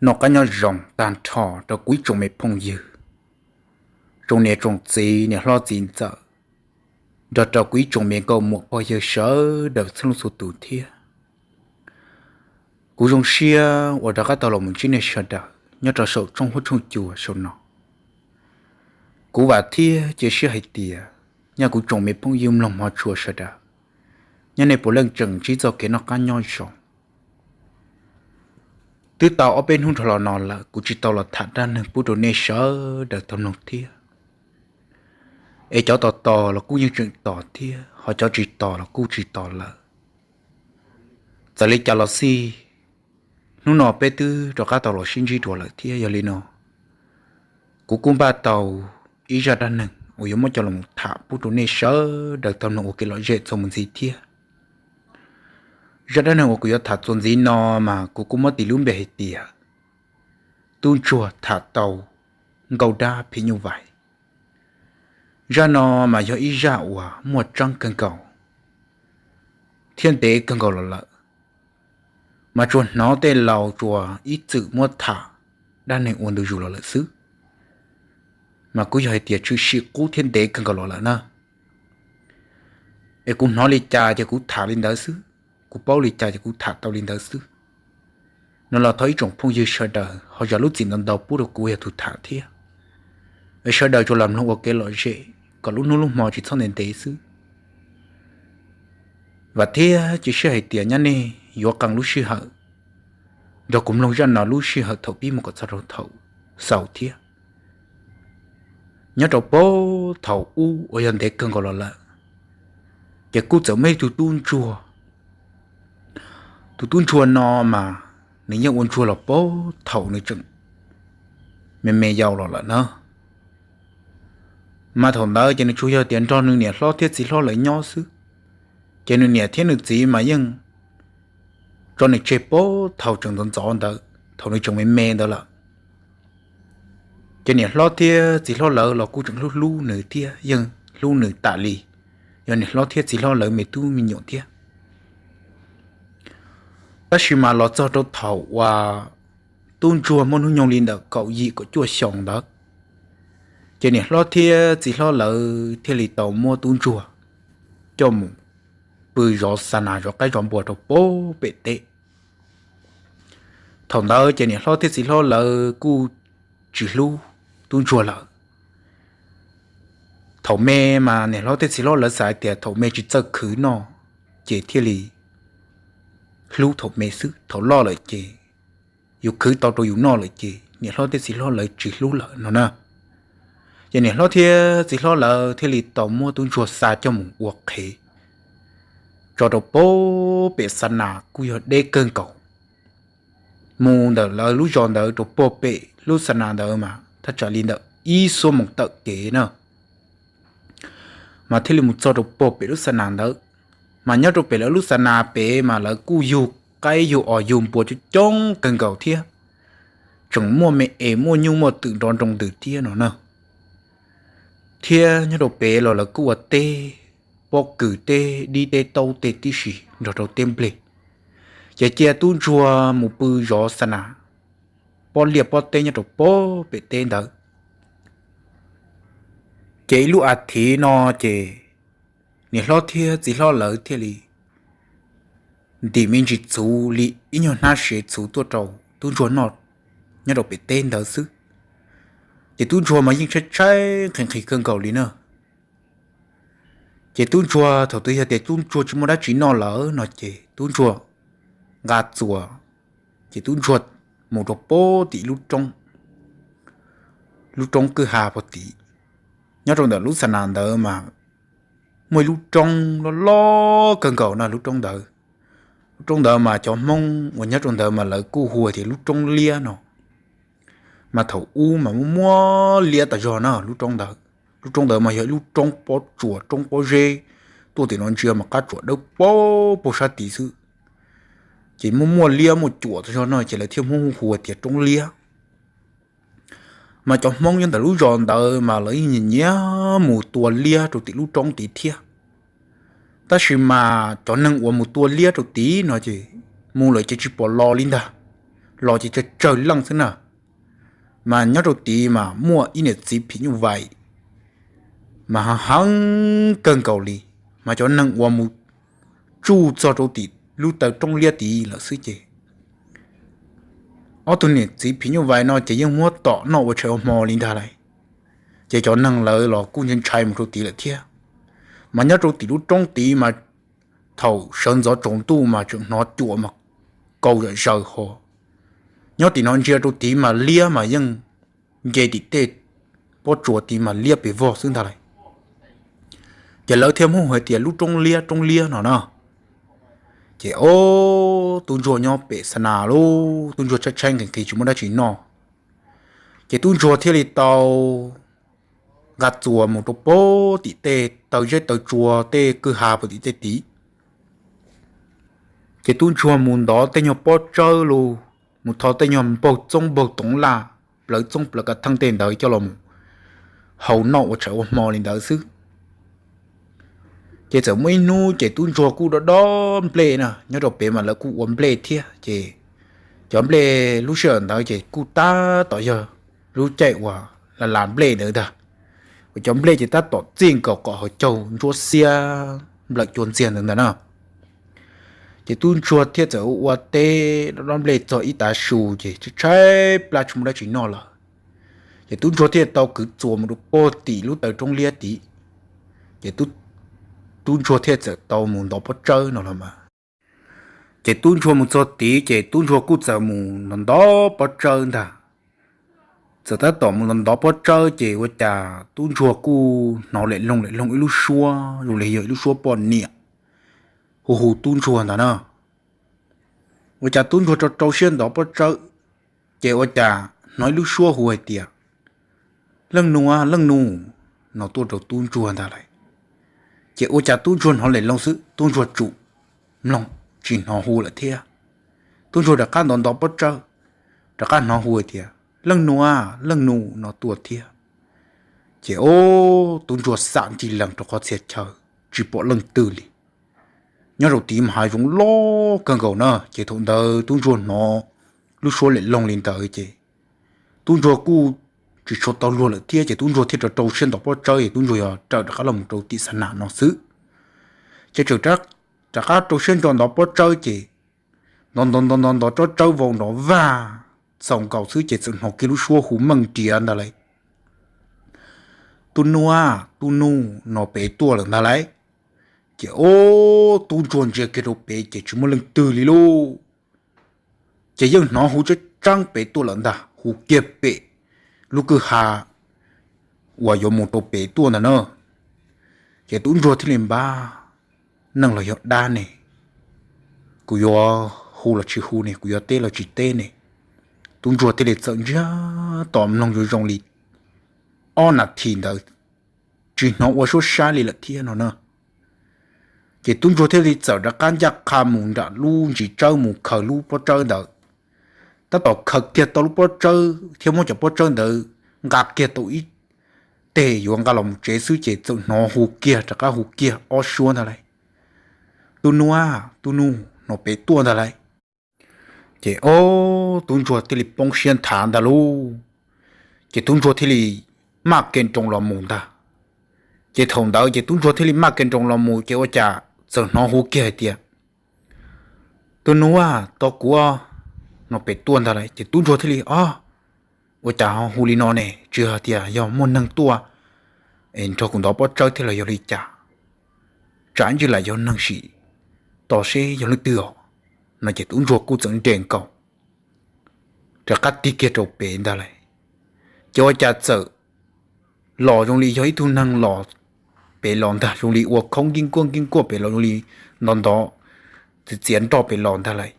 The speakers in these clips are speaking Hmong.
Noj qab nyob zoo tag nrho rau kuv ib tsoom me phooj ywg, tsoom niam tsoom txiv, niam hlob txiv ntxawm, nrog rau kuv ib tsoom me nkauj muam pog yawg sawv daws txhua leej txhua tus thiab. Kuv zoo siab uas rov qab tau los mus ntsib nej sawv daws nyob rau saum tshooj huab tshooj cua saum no. Kuv vam thiab cia siab hais tias nyaj kuv tsoom me phooj ywg mloog hmov tshua sawv daws, nyaj nej puav leej tseem ntsib txoj kev noj qab nyob zoo. Twb tau ob peb hnub dhau los no lawm kuv tsis tau los tham dab neeg pub rau nej sawv daws tau mloog thiab. Es cov tos tos los kuj yeej tseem tos thiab, ho cov tsis tos los kuj tsis tos lawm. Txawm li cas los xij, hnub no peb twb rov qab tau los sib ntsib dua lawm thiab. Yog li no, kuv kuj npaj tau ib zaj dab neeg uas yuav muab coj los tham pub rau nej sawv daws tau mloog ua kev lom zem txuas mus ntxiv thiab. Zaj dab neeg uas kuv yuav tham txuas ntxiv no mas kuv kuj muab tis lub npe hais tias Tub Ntsuag tham tau Nkauj Dab phim nyuj vais. Zaj no mas yog ib zaj uas muaj tseeb kawg nkaus thiab ntev kawg nkaus los lawm, mas tsuas hnov tej laus tsuas ib txwm muab tham dab neeg ua ntu zus los lawm xwb. Mas kuj yog hais tias tshwm sim qub thiab ntev kawg nkaus los lawm na. Es kuv hnov li cas ces kuv tham li ntawd xwb, kuv paub li cas ces kuv tham tau li ntawd xwb. No los thov ib tsoom phooj ywg sawv daws ho zam lub txim ntau ntau pub rau kuv yog tus tham thiab. Es sawv daws tsuas los mloog ua kev lom zem kom lub hnub lub hmo tsis txhob ntev ntev xwb. Vam thiab cia siab hais tias nyaj nej yuav qee lub sij hawm nrog kuv mloog zaj no lub sij hawm thaum pib mus kom txog rau thaum xaus thiab. Nyob rau puag thaum ub uas yog ntev kawg nkaus los lawm, ces kuj txawm muaj ib tug tub ntsuag. Tus tub ntsuag no mas nws yeej ua ntsuag los puag thaum nws tseem me me yaus los lawm na. Mas thaum ntawd ces nws tsuas yog tias nrog nws niam hlob thiab txiv hlob lawv nyob xwb, ces nws niam thiab nws txiv mas yeej tso nws tseg puag thaum tseem ntxov ntxov ntawd, thaum nws tseem me me ntawd lawm. Ces niam hlob thiab txiv hlob lawv los kuj tseem hlub hlub nws thiab yeej hlub nws tas li, yog niam hlob thiab txiv hlob lawv me tub me nyuam thiab. Tab sis mas los txog rau thaum uas tub ntsuag muaj hnub nyoog li ntawm kaum yim kaum cuaj xyoos ntawd, ces niam hlob thiab txiv hlob lawv thiaj li tau muab tub ntsuag coj mus pw zov xa nas zov qaib zov npua rau puag pem teb. Thaum ntawd ces niam hlob thiab txiv hlob lawv kuj tsis hlub tub ntsuag lawm. Thaum me mas niam hlob thiab txiv hlob lawv xav hais tias thaum me tsis txawj khwv noj, ces thiaj li hlub thaum me xwb, thaum loj lawm ces yus khwv tau rau yus noj lawm ces niam hlob thiab txiv hlob lawv tsis hlub lawm no na. Ces niam hlob thiab txiv hlob lawv thiaj li tau muab tub ntsuag xa coj mus ua qhev tso rau puag pem xa nas kuj yog deb kawg nkaus. Mus ntawm lawv lub zos ntawd rau puag pem lub xa nas ntawd mas thaj tsam li ntawm ib xuab moos tawm kev na. Mas thiaj li mus txog rau puag pem lub xa nas ntawd. Mas nyob rau pem lawv lub xa nas pem mas lawv kuj yug qaib yug os yug npua coob coob kawg nkaus thiab, tseem muaj me es muaj nyuj muaj twm nrov nroo ntws thiab no na. Thiab nyob rau pem los lawv kuj ua teb pob kws, teb dib, teb taub, teb tib si nrog rau teb nplej. Ces cia tub ntsuag mus pw zov xa nas pob liaj pob teb nyob rau puag pem teb ntawd. Ces ib lub as thiv no ces niam hlob thiab txiv hlob lawv thiaj li ntim me ntsis txhuv li ib nyuag hnab sev txhuv tuaj rau tub ntsuag noj nyob rau pem teb ntawd xwb. Ces tub ntsuag mas yeej tshaib tshaib nqhis nqhis kawg nkaus li na. Ces tub ntsuag thaum twg yog tias tub ntsuag tsis muaj dab tsi noj lawm no ces tub ntsuag nqa txuas, ces tub ntsuag mus rau puag tim lub roob, lub roob kwj ha puag tim. Nyob rau ntawm lub xa nas ntawd mas muaj ib lub roob loj loj kawg nkaus na lub roob ntawd. Lub roob ntawd mas cov Hmoob uas nyob rau ntawd mas lawv kuj hu tias lub roob liab no. Mas thaum ub mas muaj muaj liab tas zog na lub roob ntawd. Lub roob ntawd mas yog ib lub roob pob tsuas roob pob zeb, tuaj tim no ntsia mas qab tsuas dawb paug puag sab tid xwb. Ces muaj muaj liab muaj cuam tas zog no ces lawv thiaj muab hu hu tias roob liab. Mas cov Hmoob nyob ntawm lub zos ntawd mas lawv yeej nyiam nyiam mus tua liab rau tim lub roob tid thiab. Tab sis mas cov neeg uas mus tua liab rau tid no ces mus lawm ces tsis pom los li ntag. los ces tsawg tsawg leej xwb na. Mas nyob rau tid mas muaj ib niam txiv phim nyuj vais mas heev kawg nkaus li, mas cov neeg uas mus tsuj txog rau tim lub taw roob liab tid lawm xwb ces ob tug niam txiv phim nyuj vais no ces yeej muab tom noj ua tshais ua hmo li ntag lauj. Ces cov neeg lawv los kuj ntshai ntshai mus rau tid lawm thiab. Mas nyob rau tim lub roob tid mas thaum sawv ntxov tsaus ntuj mas tseem hnov cuam mas kaus zom zaws ho. Nyob tim no ntsia rau tid mas liab mas yeej nce tim tej pob tsuas tid mas liab pes vog xwb ntag lauj. Ces lawv thiaj muab hu hais tias lub roob liab roob liab no na. Ces ob tug ntsuag nyob pem xa nas lub tug ntsuag tshaib tshaib nqhis nqhis tsis muaj dab tsi noj. Ces tub ntsuag thiaj li tau nqa txuas mus rau pem tim tej taw zeb taw tsua tej kwj ha pem tim tej tid. Ces tub ntsuag mus ntov tej nyuag pob tsawb los mus tho tej nyuag npaug txoob npaug toov laj plawv txoob plawv kav theej tej ntawd coj los mus hau noj ua tshais ua hmo li ntawd xwb. Ces txawm muaj ib hnub ces tub ntsuag kuj dob dob nplej na, nyob rau pem mas lawv kuj ua nplej thiab ces cov nplej lub sij hawm ntawd ces kuj tab tom yog lub caij uas las las nplej ntawd ntag. Uas cov nplej ces tab tom txij nkaus kom hauv caug ntsuab xiab nplawm cua ntxiag ntawd ntag na. Ces tub ntsuag thiaj txawm ua ua teb dob dob nplej txog ib tav su ces tshaib tshaib plab tsis muaj dab tsi noj lawm. Ces tub ntsuag thiaj tau kwv txuas mus rau pem tim lub taw roob liab tid. Ces tub ntsuag thiaj txawm tau mus ntov pob tsawb no los mas. Ces tub ntsuag mus txog tid ces tub ntsuag kuj txawm mus ntov ntov pob tsawb ntag. Txawm tab tom mus ntov ntov pob tsawb ces ua cas tub ntsuag kuj hnov lem loog lem loog ib lub suab zoo li yog ib lub suab poj niam hu hu tub ntsuag ntag na. Ua cas tub ntsuag rau rau siab ntov pob tsawb, ces ua cas hnov ib lub suab hu hais tias, leej nus a, leej nus, no tuaj rau tub ntsuag ntag lauj. Ces ua cas tub ntsuag hnov lem loog xwb tub ntsuag tsum mloog tsis hnov hu lawm thiab. Tub ntsuag rov qab ntov ntov pob tsawb, rov qab hnov hu hais tias, leej nus a, leej nus, no tuaj thiab. Ces ob tub ntsuag xam ncig lees rau qhov txhia chaw tsis pom leej twg li. Nyob rau tid mas hav zoov loj kawg nkaus na, ces thaum ntawd tub ntsuag hnov lub suab lem loog li ntawd ces tub ntsuag kuj tsis tshua tau luag lawm thiab ces tub ntsuag thiaj rau rau siab ntov pob tsawb es tub ntsuag yog raws rov qab los mus rau tim xa nas no xwb. Ces tseem rov qab rau siab ntso ntov pob tsawb ces ntov ntov ntov ntov ntov tsob tsawb vau nrov vag txaus nkaus xwb ces txawm hnov kiag lub suab hu meej tiav ntag lauj, tus nus a, tus nus, no pem tuaj lawm ntag lauj. Ces ob tub ntsuag ntsia kiag rau pem ces tsis muaj leej twg li lauj. Ces yeej hnov hu tseeb tseeb pem tuaj lawm ntag, hu kiag pem lub kwj ha uas yuav mus rau pem tuaj ntag na. Ces tub ntsuag thiaj li npab, neeg los yog dab ne, kuv yuav hu los tsis hu ne, kuv yuav teb los tsis teb ne. Tub ntsuag thiaj li txawm ntsiag to mloog zoo zoo li ob nas this ntawd tsis hnov ua suab sab li lawm thiab no na. Ces tub ntsuag thiaj li txawm rov qab ncaj qha mus nram lub ntsis tsawb mus khaws lub pob tsawb ntawd. Tab tom khaws kiag tau lub pob tsawb thiab muab cov pob tsawb ntawd nqa kiag tau ib teg yuav nqa los mus tsev xwb ces txawm hnov hu kiag rov qab hu kiag ob suab ntag lauj, tus nus a, tus nus, no pem tuaj ntag lauj. Ces ob tub ntsuag thiaj li poob siab nthav ntag lauj. Ces tub ntsuag thiaj li maj kev nroos los mus ntag. Ces thaum ntawd ces tub ntsuag thiaj li maj kev nroos los mus ces ua cas txawm hnov hu kiag hais tias, tus nus a, tos kuv, no pem tuaj ntag lauj. Ces tub ntsuag thiaj li, o, ua cas ho hu li no ne, tsis hais tias yog muaj neeg tuaj nrog kuv ntov pob tsawb thiab los yog li cas? Tsam ib ntsis lam yog neeg sim tos seb yog leej twg os, no ces tub ntsuag kuj txawm nres nkaus rov qab tig kiag rau pem ntag lauj. Ces ua cas txawm los zoo li yog ib tug neeg los pem los ntag, zoo li ua khoob nkij nkuaj nkij nkuaj pem los zoo li ntov ntov txiav nroj pem los ntag lauj.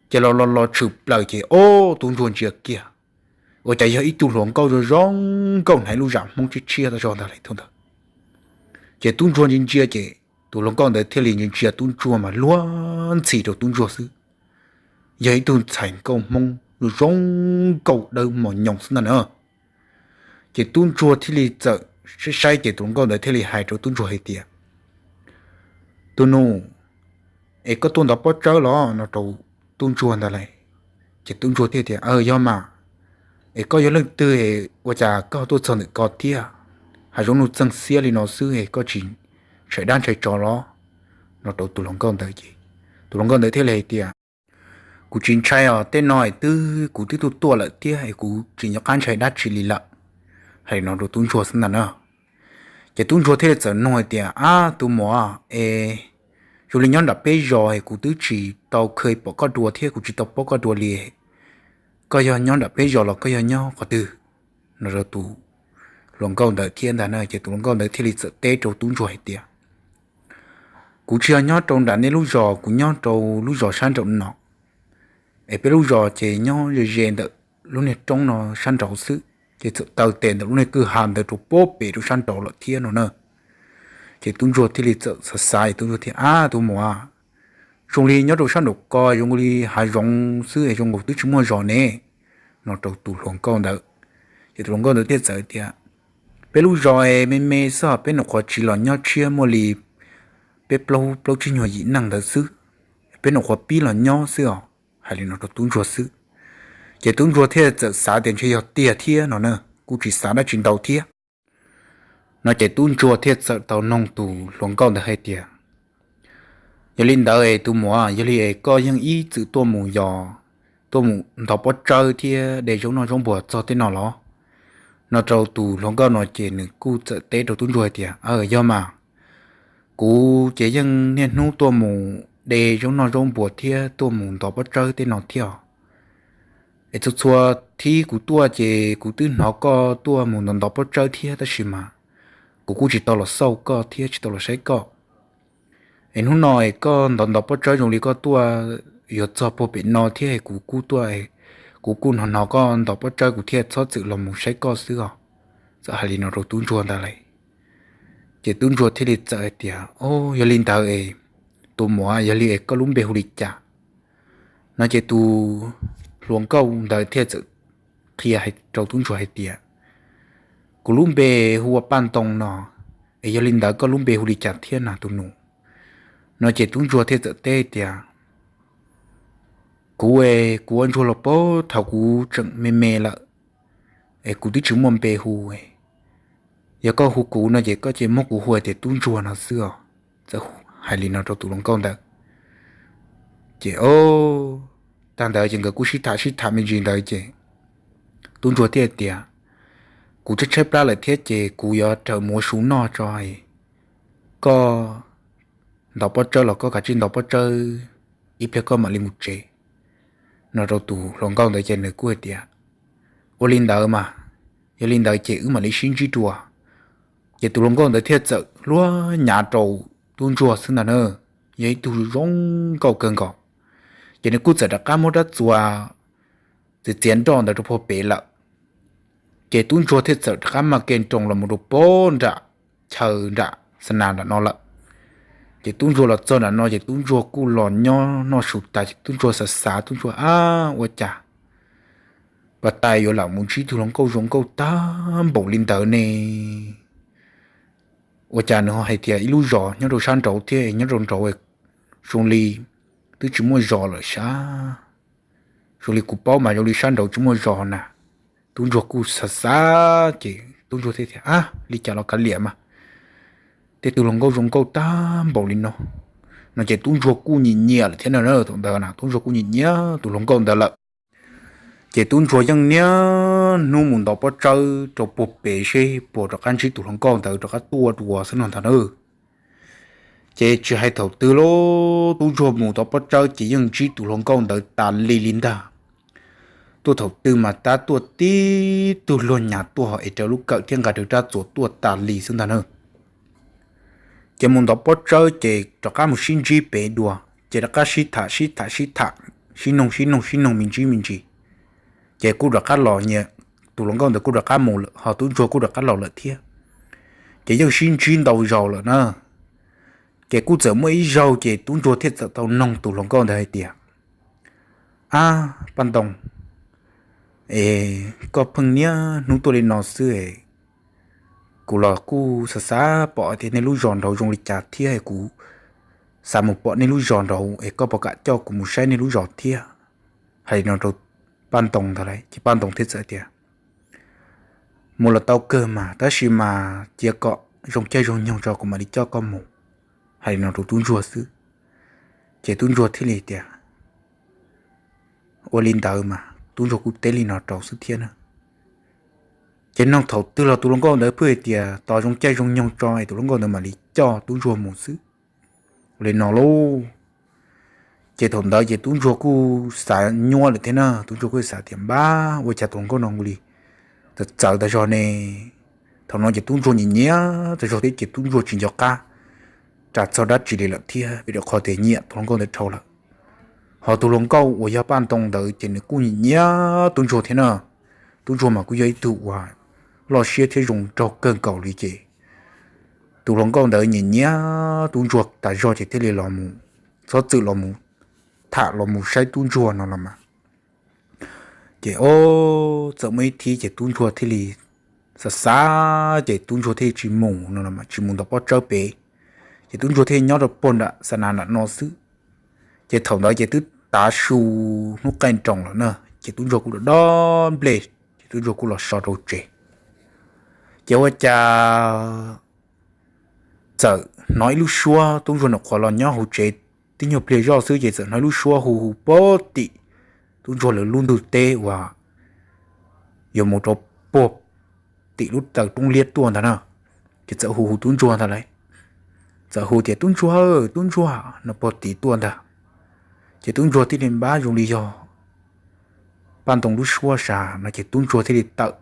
Ces los los los tshwm plaws ces ob tub ntsuag ntsia kiag, ua cas yog ib tug hluas nkauj zoo zoo nkauj hnav lub zam Hmoob tshiab tshiab tas zog ntag lauj thaum ntawd. Ces tub ntsuag ntsia ntsia ces tus hluas nkauj ntawd thiaj li ntsia ntsia tub ntsuag mas luag ntxhi rau tub ntsuag xwb. Yog ib tug ntxhais nkauj Hmoob zoo zoo nkauj dawb mos nyoos xwb ntag na. Ces tub ntsuag thiaj li txawm saib saib ces tus hluas nkauj ntawd thiaj li hais rau tub ntsuag hais tias, tus nus, es koj tuaj ntov pob tsawb los? No rau tub ntsuag ntag lauj. Ces tub ntsuag thiaj tias, Aw, yog mas, es koj yog leej twg es ua cas koj tuaj txog ntawm ko thiab? Hav zoov nuj txeeg xiab li no xwb es koj tsis ntshai dab ntshai tsov los? No rau tus hluas nkauj ntawd ces tus hluas nkauj ntawd thiaj li hais tias, Kuv tsis ntshai os, tej no es twb kuv twb tuaj tuaj lawm thiab es kuv tsis nco qab ntshai dab tsi li lawm. Hais li no rau tub ntsuag xwb ntag na. Ces tub ntsuag thiaj li txawm nug hais tias, Ab, tus muam, es zoo li nyob nram peb zos es kuv twb tsis tau kheev pom koj dua thiab kuv tsis tau paub koj dua li. Koj yog nyob nram peb zos los koj yog nyob qhov twg? No rau tus hluas nkauj ntawd thiab ntag na. Ces tus hluas nkauj ntawd thiaj li txawm teb rau tub ntsuag hais tias, Kuv tsis yog nyob rau nram nej lub zos, kuv nyob rau lub zos sab nraum no. Es peb lub zos ces nyob ze ze ntawm lub niag roob no sab nraud xwb, ces txawm taw tes ntawm lub niag kwj ha ntawd rau pem rau sab nraud lawm thiab no na. Ces tub ntsuag thiaj li txawm xav xav es tub ntsuag thiaj, Ab, tus muam, zoo li nyob rau sab nraum ko zoo li hav zoov xwb es zoo nkaus twb tsis muaj zos ne. No rau tus hluas nkauj ntawd. Ces tus hluas nkauj ntawd thiaj txawm tias, Peb lub zos es me me xwb os, peb nyuam qhuav tsiv los nyob tshiab muaj li peb plaub plaub tsib nyuag yim neeg ntawd xwb, peb nyuam qhuav pib los nyob xwb os. Hais li no rau tub ntsuag xwb. Ces tub ntsuag thiaj txawm xav tias ntshe yog tiag thiab no na, kuj tsis xav dab tsi ntau thiab. No ces tub ntsuag thiaj txawm tau noog tus hluas nkauj ntawd hais tias, Yog li ntawd es tus muam, yog li es koj yeej ib txwm tuaj mus yos, tuaj mus ntov pob tsawb thiab de zaub noj zaub npuas txog tej no los? No rau tus hluas nkauj no ces nws kuj txawm teb rau tub ntsuag hais tias, Aw, yog mas, kuv ces yeej niaj hnub tuaj mus de zaub noj zaub npuas thiab tuaj mus ntov pob tsawb tej no thiab os. Es txhua txhua thib kuv tuaj ces kuv twb hnov koj tuaj mus ntov ntov pob tsawb thiab tab sis mas kuv kuj tsis tau los xauj koj thiab tsis tau los saib koj. Es hnub no es koj ntov ntov pob tsawb zoo li koj tuaj yuav txog puag pem no thiab es kuv kuj tuaj, kuv kuj hnov hnov koj ntov pob tsawb kuv thiaj txhob txwm los mus saib koj xwb os. Txawm hais li no rau tub ntsuag ntag lauj. Ces tub ntsuag thiaj li txawm hais tias, Au, yog li ntawd es tus muam, yog li es koj lub npe hu li cas? No ces tus hluas nkauj ntawd thiaj txawm qhia rau tub ntsuag hais tias, Kuv lub npe hu ua Paj Ntoo no, es yog li ntawd koj lub npe hu li cas thiab na tus nus? No ces tub ntsuag thiaj txawm teb tias, Kuv es kuv ua ntsuag los puag thaum kuv tseem me me lawm, es kuv twb tsis muaj npe hu. Yog koj hu kuv no ces koj cia li muab kuv hu tias tub ntsuag no xwb os. Txawm hais li no rau tus hluas nkauj ntawd. Ces o, tag ntawd ces nkawd kuj sib tham sib tham me ntsis ntawd ces tub ntsuag thiaj tias, Kuv tshaib tshaib plab lawm thiab ces kuv yuav raws mus ua su noj tso, koj ntov pob tsawb los koj kav tsij ntov pob tsawb, ib pliag koj mam li mus tsev. No rau tus hluas nkauj ntawd ces nws kuj hais tias, Ua li ntawd mas, yog li ntawd ces wb mam li sib ntsib dua. Ces tus hluas nkauj ntawd thiaj txawm luag nyav rau tub ntsuag xwb ntag na, yog ib tug zoo nkauj kawg nkaus. Ces nws kuj txawm rov qab muab rab txuas txiav txiav nroj ntawd rau puag pem lawm. Ces tub ntsuag thiaj txawm rov qab maj kev nroos los mus rau puag nram chaw nram xa nas nram no lawm. Ces tub ntsuag los txog nram no ces tub ntsuag kuj los nyob noj su tas ces tub ntsuag xav xav tub ntsuag, Ab, ua cas pas tais yuav lam mus ntsib tus hluas nkauj zoo nkauj tag npaum li ntawd ne? Ua cas nws ho hais tias ib lub zos nyob rau sab nraud thiab nyob rau nraud zoo li twb tsis muaj zos lawm sab. Zoo li kuv paub mas zoo li sab nraud tsis muaj zos na. Tub ntsuag kuj xav xav ces tub ntsuag thiaj tias, Ab, li cas los kav liam mas, tej tus hluas nkauj zoo nkauj tag npaum li no. No ces tub ntsuag kuj nyiam nyiam lawm thiab na, thaum ntawd na tub ntsuag kuj nyiam nyiam tus hluas nkauj ntawd lawm. Ces tub ntsuag yeej niaj hnub mus ntov pob tsawb rau puag pem seb puas rov qab ntsib tus hluas nkauj ntawd rov qab tuaj dua xwb no ntag na. Ces tsis hais thaum twg los tub ntsuag mus ntov pob tsawb ces yeej ntsib tus hluas nkauj ntawd tas li li ntag. Tuaj thaum twg mas tab tuaj tib tug luag nyav tuaj ho es raws lub kawm thiab nqa rau rab txuas tuaj tas li xwb ntag na. Ces mus ntov pob tsawb ces rov qab mus sib ntsib pem dua, ces rov qab sib tham sib tham sib tham, sib noog sib noog sib noog me ntsis me ntsis. Ces kuj rov qab los nyias, tus hluas nkauj ntawd kuj rov qab mus lawm ho tub ntsuag kuj rov qab los lawm thiab. Ces yeej sib ntsib ntau zaus lawm na. Ces kuj txawm muaj ib zaug ces tub ntsuag thiaj txawm tau noog tus hluas nkauj ntawd hais tias, Ab, Paj Ntoo, es koj pheej niaj hnub tuaj li no xwb es kuv los kuj xav xav pom tias nej lub zos nraud zoo li cas thiab es kuv xav mus pom nej lub zos nraud es koj puas kam coj kuv mus saib nej lub zos thiab? Hais li no rau Paj Ntoo ntag lauj. Ces Paj Ntoo thiaj txawm tias, Mus los tau kawg mas, tab sis mas cia kom zoo caij zoo nyoog tso kuv mam li coj koj mus. Hais li no rau tub ntsuag xwb, ces tub ntsuag thiaj li tias, Ua li ntawd mas. Tub ntsuag kuj teb li no rau xwb thiab na. Ces nug thaum twg los tus hluas nkauj ntawd pheej hais tias tos zoo caij zoo nyoog tso es tus hluas nkauj ntawd mam li coj tub ntsuag mus xwb. Ua li no lauj, ces thaum ntawd ces tub ntsuag kuj xav nyuaj lawm thiab na, tub ntsuag kuj xav tias, Npab, ua cas tus hluas nkauj no ua li txawv txawv tas zog ne? Thaum no ces tub ntsuag nyiam nyiam tas zog thiab ces tub ntsuag tsis nco qab ras txog dab tsi li lawm thiab, vim rau qhov tias nyiam tus hluas nkauj ntawd dhau lawm. Ho tus hluas nkauj uas yog Paj Ntoo ntawd ces nws kuj nyiam nyiam tub ntsuag thiab na. Tub ntsuag mas kuj yog ib tug uas loj siab thiab zoo nraug kawg nkaus li ces tus hluas nkauj ntawd nyiam nyiam tub ntsuag tas zog ces thiaj li los mus, txhob txwm los mus tham los mus saib tub ntsuag no los mas. Ces o, txawm muaj ib thib ces tub ntsuag thiaj li xav xav ces tub ntsuag thiaj li tsis mus no los mas, tsis mus ntov pob tsawb pem. Ces tub ntsuag thiaj li nyob rau puag nram xa nas nram no xwb. Ces thaum ntawd ces twb tav su hnub qaij nroos lawm na, ces tub ntsuag kuj dob dob nplej, ces tub ntsuag kuj los so rau tsev. Ces ua cas txawm hnov ib lub suab, tub ntsuag nyuam qhuav los nyob hauv tsev tib nyuag pliag zoj xwb ces txawm hnov ib lub suab hu hu puag tim tub ntsuag lawv lub ntug teb uas yuav mus rau puag tim lub taw roob liab tuaj ntag na. Ces txawm hu hu tub ntsuag ntag lauj. Txawm hu tias, Tub ntsuag, tub ntsuag, no puag tim tuaj ntag. Ces tub ntsuag thiaj li npab zoo li yog Paj Ntoo lub suab sav no ces tub ntsuag thiaj li tawm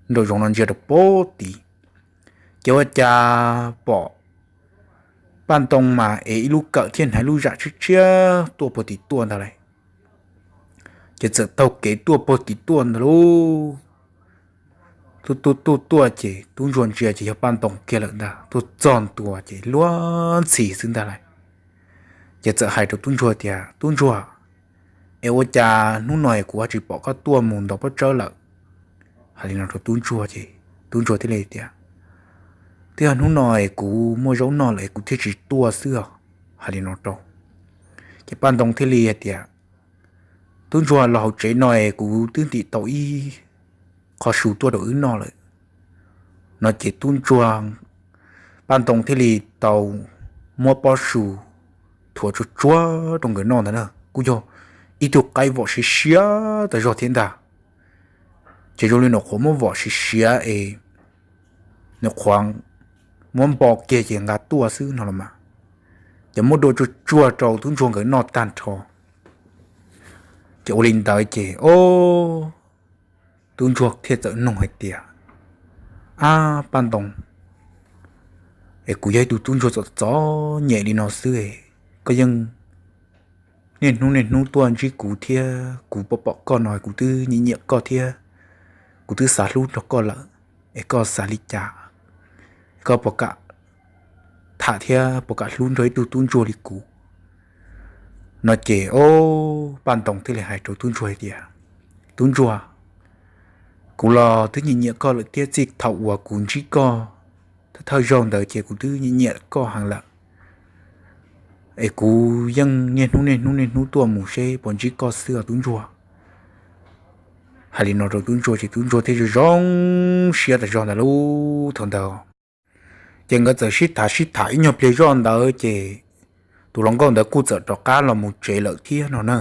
nraum zoov no ntsia rau puag tim. Ces ua cas pom Paj Ntoo mas ev ib lub kawm thiab hnav ib lub zam tshiab tshiab tuaj puag tim tuaj ntag lauj. Ces txawm taug kev tuaj puag tim tuaj ntag lauj. Tuaj tuaj tuaj tuaj ces tub ntsuag ntsia ces yog Paj Ntoo kiag lawm ntag, tuaj txog ntua ces luag ntxhi xwb ntag lauj. Ces txawm hais rau tub ntsuag tias, Tub ntsuag, es ua cas hnub no es kuv ho tsis pom koj tuaj mus ntov pob tsawb lawm? Hais li no rau tub ntsuag ces tub ntsuag thiaj li tias, Twb yog hnub no es kuv muaj zaub noj lawm es kuv thiaj tsis tuaj xwb os. Hais li no rau, ces Paj Ntoo thiaj li hais tias, Tub ntsuag, los hauv tsev no es kuv twb ntim tau ib qho su tuaj rau wb noj lawm. No ces tub ntsuag, Paj Ntoo thiaj li tau muab pob su thuav tsuag tsuag rau nkawd noj ntag na. Kuj yog ib tug qaib vom siav siav tas zog thiab ntag. Ces zoo li nyuam qhuav muab vom siav siav es nyuam qhuav muab npo kiag ces nqa tuaj xwb no los mas. Ces muab dua tsuag tsuag rau tub ntsuag nkawd noj tag nrho. Ces ua li ntawd ces o, tub ntsuag thiaj txawm nug hais tias, Ab Paj Ntoo, es kuv yog ib tug tub ntsuag txom txom nyem li no xwb es koj yeej niaj hnub niaj hnub tuaj ntsib kuv thiab kuv pom pom koj no kuv twb nyiam nyiam koj thiab kuv twb xav hlub nrog koj lawm, es koj xav li cas? Koj puas kam tham thiab puas kam hlub nrog ib tug tub ntsuag li kuv? No ces o, Paj Ntoo thiaj li hais rau tub ntsuag hais tias, Tub ntsuag, kuv los twb nyiam nyiam koj lawm thiab, txij thaum uas kuv ntsib koj thawj thawj zaug ntawd ces kuv twb nyiam nyiam koj heev lawm. Es kuv yeej niaj hnub niaj hnub niaj hnub tuaj mus seb puas ntsib koj xwb os tub ntsuag. Hais li no rau tub ntsuag ces tub ntsuag thiaj zoo zoo siab tas zog ntawd lub thaum ntawd. Ces nkawd txawm sib tham sib tham ib nyuag pliag zoj ntawd ces tus hluas nkauj ntawd kuj txawm rov qab los mus tsev lawm thiab no na.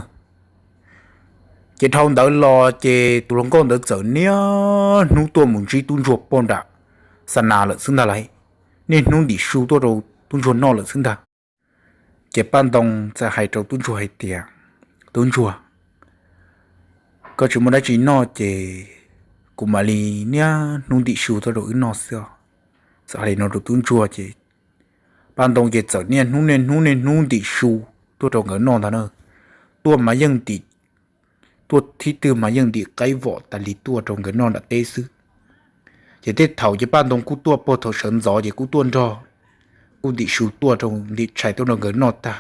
Ces dhau ntawd los ces tus hluas nkauj ntawd txawm niaj hnub tuaj mus ntsib tub ntsuag puag nram xa nas lawm xwb ntag lauj, niaj hnub ntim su tuaj rau tub ntsuag noj lawm xwb ntag. Ces Paj Ntoo txawm hais rau tub ntsuag hais tias, Tub ntsuag, koj tsis muaj dab tsi noj ces kuv mam li niaj hnub ntim su tuaj rau wb noj xwb os. Txawm hais li no rau tub ntsuag ces Paj Ntoo ces txawm niaj hnub niaj hnub niaj hnub ntim su tuaj rau nkawd noj ntag na. Tuaj mas yeej ntim, tuaj thib twg mas yeej ntim qaib vom tas li tuaj rau nkawd noj nram teb xwb. Ces tej thaum ces Paj Ntoo kuj tuaj puag thaum sawv ntxov ces kuj tuaj nrog, kuj ntim su tuaj rau, ntim tshais tuaj rau nkawd noj tag,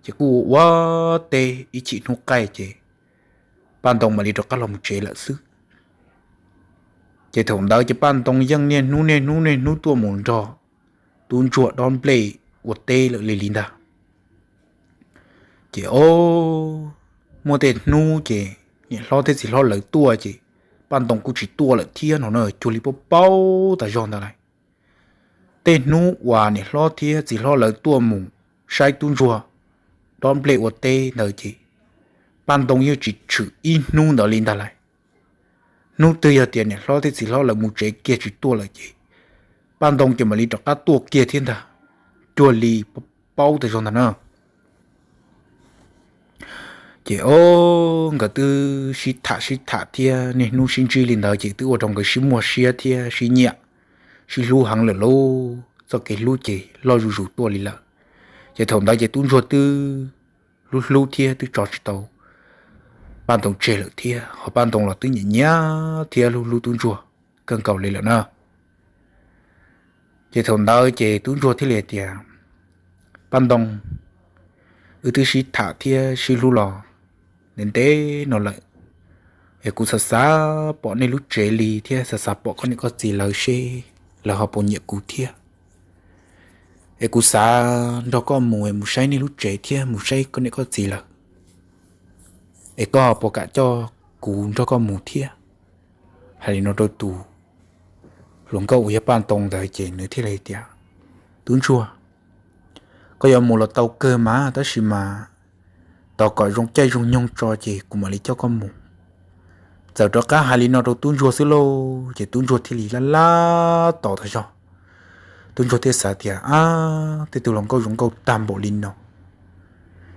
ces kuj ua ua teb ib chim hnub qaij ces Paj Ntoo mam li rov qab los mus tsev lawm xwb. Ces thaum ntawd ces Paj Ntoo yeej niaj hnub niaj hnub niaj hnub tuaj mus nrog tub ntsuag dob nplej ua teb lawm li li ntag. Ces o, muaj tej hnub ces niam hlob thiab txiv hlob lawv tuaj ces Paj Ntoo kuj tsis tuaj lawm thiab no na, cuag li paub paub tas zog ntawd lawm. Tej hnub uas niam hlob thiab txiv hlob lawv tuaj mus saib tub ntsuag dob nplej ua teb ntawd ces Paj Ntoo yeej tsis tshwm ib hnub ntawd li ntag lawm. Hnub twg yog tias niam hlob thiab txiv hlob lawv mus tsev kiag tsis tuaj lawm ces Paj Ntoo ces mam li rov qab tuaj kiag thiab ntag, cuag li paub tas zog ntag na. Ces o, nkawd twb sib tham sib tham thiab niaj hnub sib ntsib li ntawd ces twb ua rau nkawd sib muaj siab thiab sib nyiam, sib hlub heev lawm lauj. Txoj kev hlub ces loj zuj zus tuaj li lawm. Ces thaum ntawd ces tub ntsuag twb hlub hlub thiab twb tso tsis tau Paj Ntoo tseg lawm thiab, ho Paj Ntoo los twb nyiam nyiam thiab hlub hlub tub ntsuag kawg nkaus li lawm na. Ces thaum ntawd ces tub ntsuag thiaj li hais tias, Paj Ntoo, wb twb sib tham thiab sib hlub los ntev ntev no lawm, es kuv xav xav pom nej lub tsev li thiab xav xav pom koj niam koj txiv lawv seb lawv ho puas nyiam kuv thiab. Es kuv xav nrog koj mus es mus saib nej lub tsev thiab mus saib koj niam koj txiv lawv, es koj ho puas kam coj kuv nrog koj mus thiab? Hais li no rau tus hluas nkauj uas yog Paj Ntoo ntawd ces nws thiaj li tias, Tub ntsuag, koj yuav mus los tau kawg mas, tab sis mas tos kom zoo caij zoo nyoog tso ces kuv mam li coj koj mus. Txawm rov qab hais li no rau tub ntsuag xwb lauj, ces tub ntsuag thiaj li laj laj tos tas zog. Tub ntsuag thiaj xav tias, Ab, tej tug hluas nkauj zoo nkauj tag npaum li no,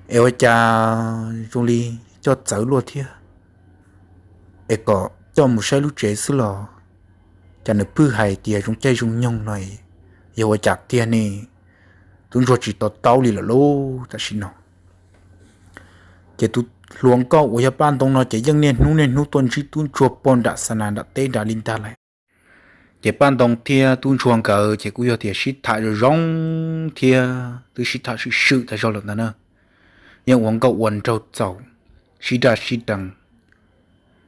es ua cas zoo li coj txawv luaj thiab, es kom coj mus saib lub tsev xwb los cas nws pheej hais tias zoo caij zoo nyoog no, yog ua cas tiag ne? Tub ntsuag tsis to taub li lawm lauj tam sim no. Ces tus hluas nkauj uas yog Paj Ntoo no ces yeej niaj hnub niaj hnub tuaj ntsib tub ntsuag pog nram xa nas nram teb nrad li ntag lawm. Ces Paj Ntoo thiab tub ntsuag nkawd ces kuj yog tias sib tham zoo zoo thiab twb sib tham swm swm tas zog lawm ntag na. Yeej ua nkauj ua nraug txaus, sib daj sib deev,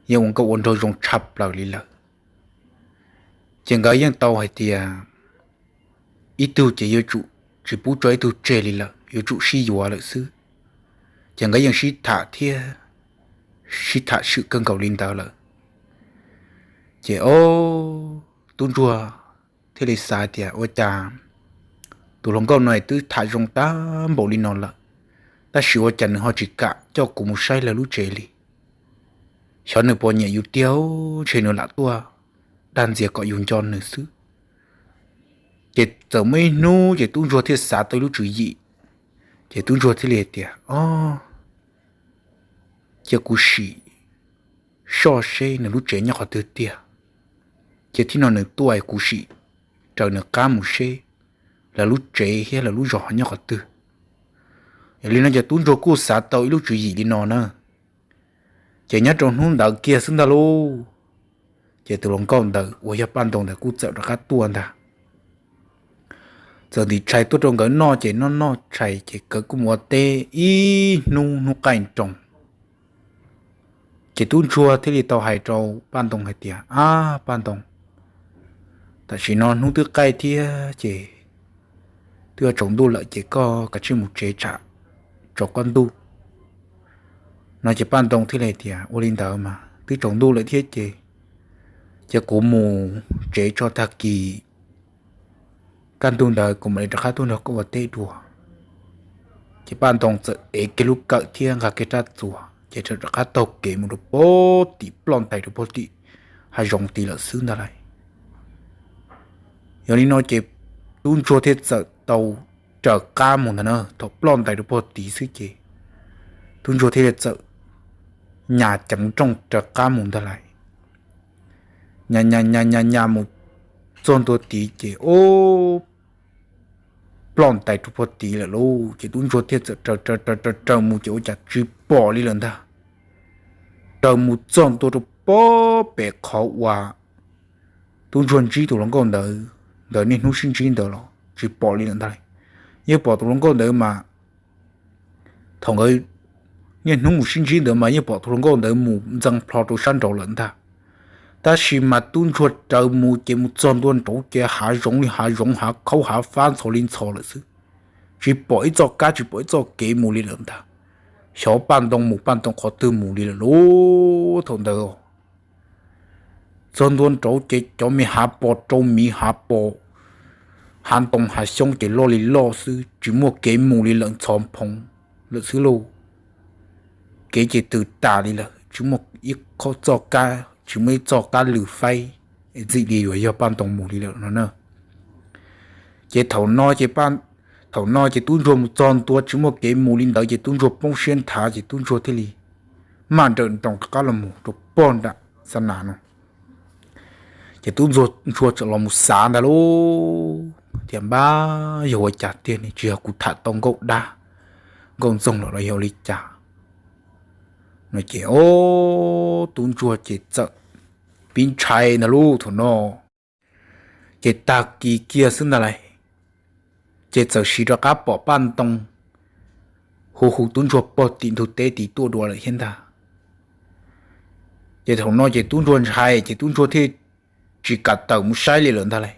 yeej ua nkauj ua nraug zoo tshaj plaws li lawm. Ces nkawd yeej tau hais tias ib tug ces yuav tsum tsis pub tso ib tug tseg li lawm, yuav tsum sib yuav lawm xwb. Ces nkawd yeej sib tham thiab sib tham swm kawg nkaus li ntawd lawm. Ces o, tub ntsuag thiaj li xav tias, Ua cas tus hluas nkauj no twb tham zoo tag npaum li no lawm, tab sis ua cas nws ho tsis kam coj kuv mus saib lawv lub tsev li? Xyov nws puas nyiam yus tiag, ntshe nws lam tuaj dag ntxias kom yus nco nws xwb. Ces txawm muaj ib hnub ces tub ntsuag thiaj xav tau ib lub tswv yim. Ces tub ntsuag thiaj li hais tias, O, cia kuv sim soj seb nws lub tsev nyob qhov twg tiag. Ces thib no nws tuaj kuv sim raws nws qab mus seb lawv lub tsev thiab lawv lub zos nyob qhov twg. Yog li no ces tub ntsuag kuj xav tau ib lub tswv yim li no na. Ces nyob rau hnub ntawd kiag xwb ntag lauj, ces tus hluas nkauj ntawd uas yog Paj Ntoo ntawd kuj txawm rov qab tuaj ntag. Txawm ntim tshais tuaj rau nkawd noj ces noj noj tshais ces nkawd kuj mus ua teb ib hnub hnub qaij nroos. Ces tub ntsuag thiaj li tau hais rau Paj Ntoo hais tias, Ab Paj Ntoo, tam sim no hnub twb qaij thiab ces twb yuav tsaus ntuj lawm ces koj kav tsij mus tsev tsam tsaus kaj ntug. No ces Paj Ntoo thiaj li hais tias, Ua li ntawd mas twb tsaus ntuj lawm thiab ces, ces kuv mus tsev tso, tag kis kaj ntug ntawd kuv mam li rov qab tuaj nrog koj ua teb dua. Ces Paj Ntoo txawm ev kiag lub kawm thiab nqa kiag rab txuas ces rov qab taug kev mus rau pem tim, ploj ntais rau pem tim hav zoov tid lawm xwb ntag lauj. Yog li no ces tub ntsuag thiaj txawm tau raws qab mus ntag na. Thaum ploj ntais rau pem tid xwb ces tub ntsuag thiaj li txawm nyas ceev nrooj raws qab mus ntag lauj. Nyas nyas nyas nyas nyas mus txog ntua tid ces o, ploj ntais rau pem tid lawm lauj. Ces tub ntsuag thiaj txawm raws raws raws raws mus ces ua cas tsis pom li lawm ntag. Raws mus txog ntua rau pem, pem qhov uas tub ntsuag ntsib tus hluas nkauj ntawd, ntawd niaj hnub sib ntsib ntawd los tsis pom li lawm ntag. Yeej pom tus hluas nkauj ntawd mas thaum nkawd niaj hnub mus sib ntsib ntawd mas yeej pom tus hluas nkauj ntawd mus ntxeev plho rau sab nraud lawm ntag. Tab sis mas tub ntsuag raws mus ces mus txog ntua nraud ces hav zoov li hav zoov, hav khaub hav fab ntxhov li ntxhov lawm xwb. Tsis pom ib txoj kab tsis pom ib txoj kev mus li lawm ntag. xyov Paj Ntoo mus Paj Ntoo qhov twg mus li lawm lauj. Thaum ntawd txog ntua nraud ces cov me hav pos rau miv, hav pos, hav ntoo hav xyoob ces loj li loj xwb, tsis muaj kev mus li, lawv ntxhov phoov lawm xwb lauj. Kev ces tws tas li lawm, tsis muaj ib qho txoj kab, tsis muaj ib txoj kab lwm faib ntxim li yuav yog Paj Ntoo mus li lawm no na. Ces thaum no ces, thaum no ces tub ntsuag mus txog ntua tsis muaj kev mus li ntawd ces tub ntsuag poob siab nthav ces tub ntsuag thiaj li maj nrawm nroos rov qab los mus rau pog nram xa nas no. Ces tub ntsuag txawm los mus xav ntag lauj, tias npab, yog ua cas tiag ne, tsis yog kuv tham tau nkauj dab nkauj ntxoog los los yog li cas no. Ces o, tub ntsuag ces txawm pib ntshai ntag lauj thaum no. Ces tag kis kiag xwb ntag lauj, ces txawm siv rov qab pom Paj Ntoo hu hu tub ntsuag pog tim ntug teb tid tuaj dua lawm thiab ntag. Ces thaum no ces tub ntsuag ntshai ces tub ntsuag thiaj tsis kam tawm mus saib li lawm ntag lauj.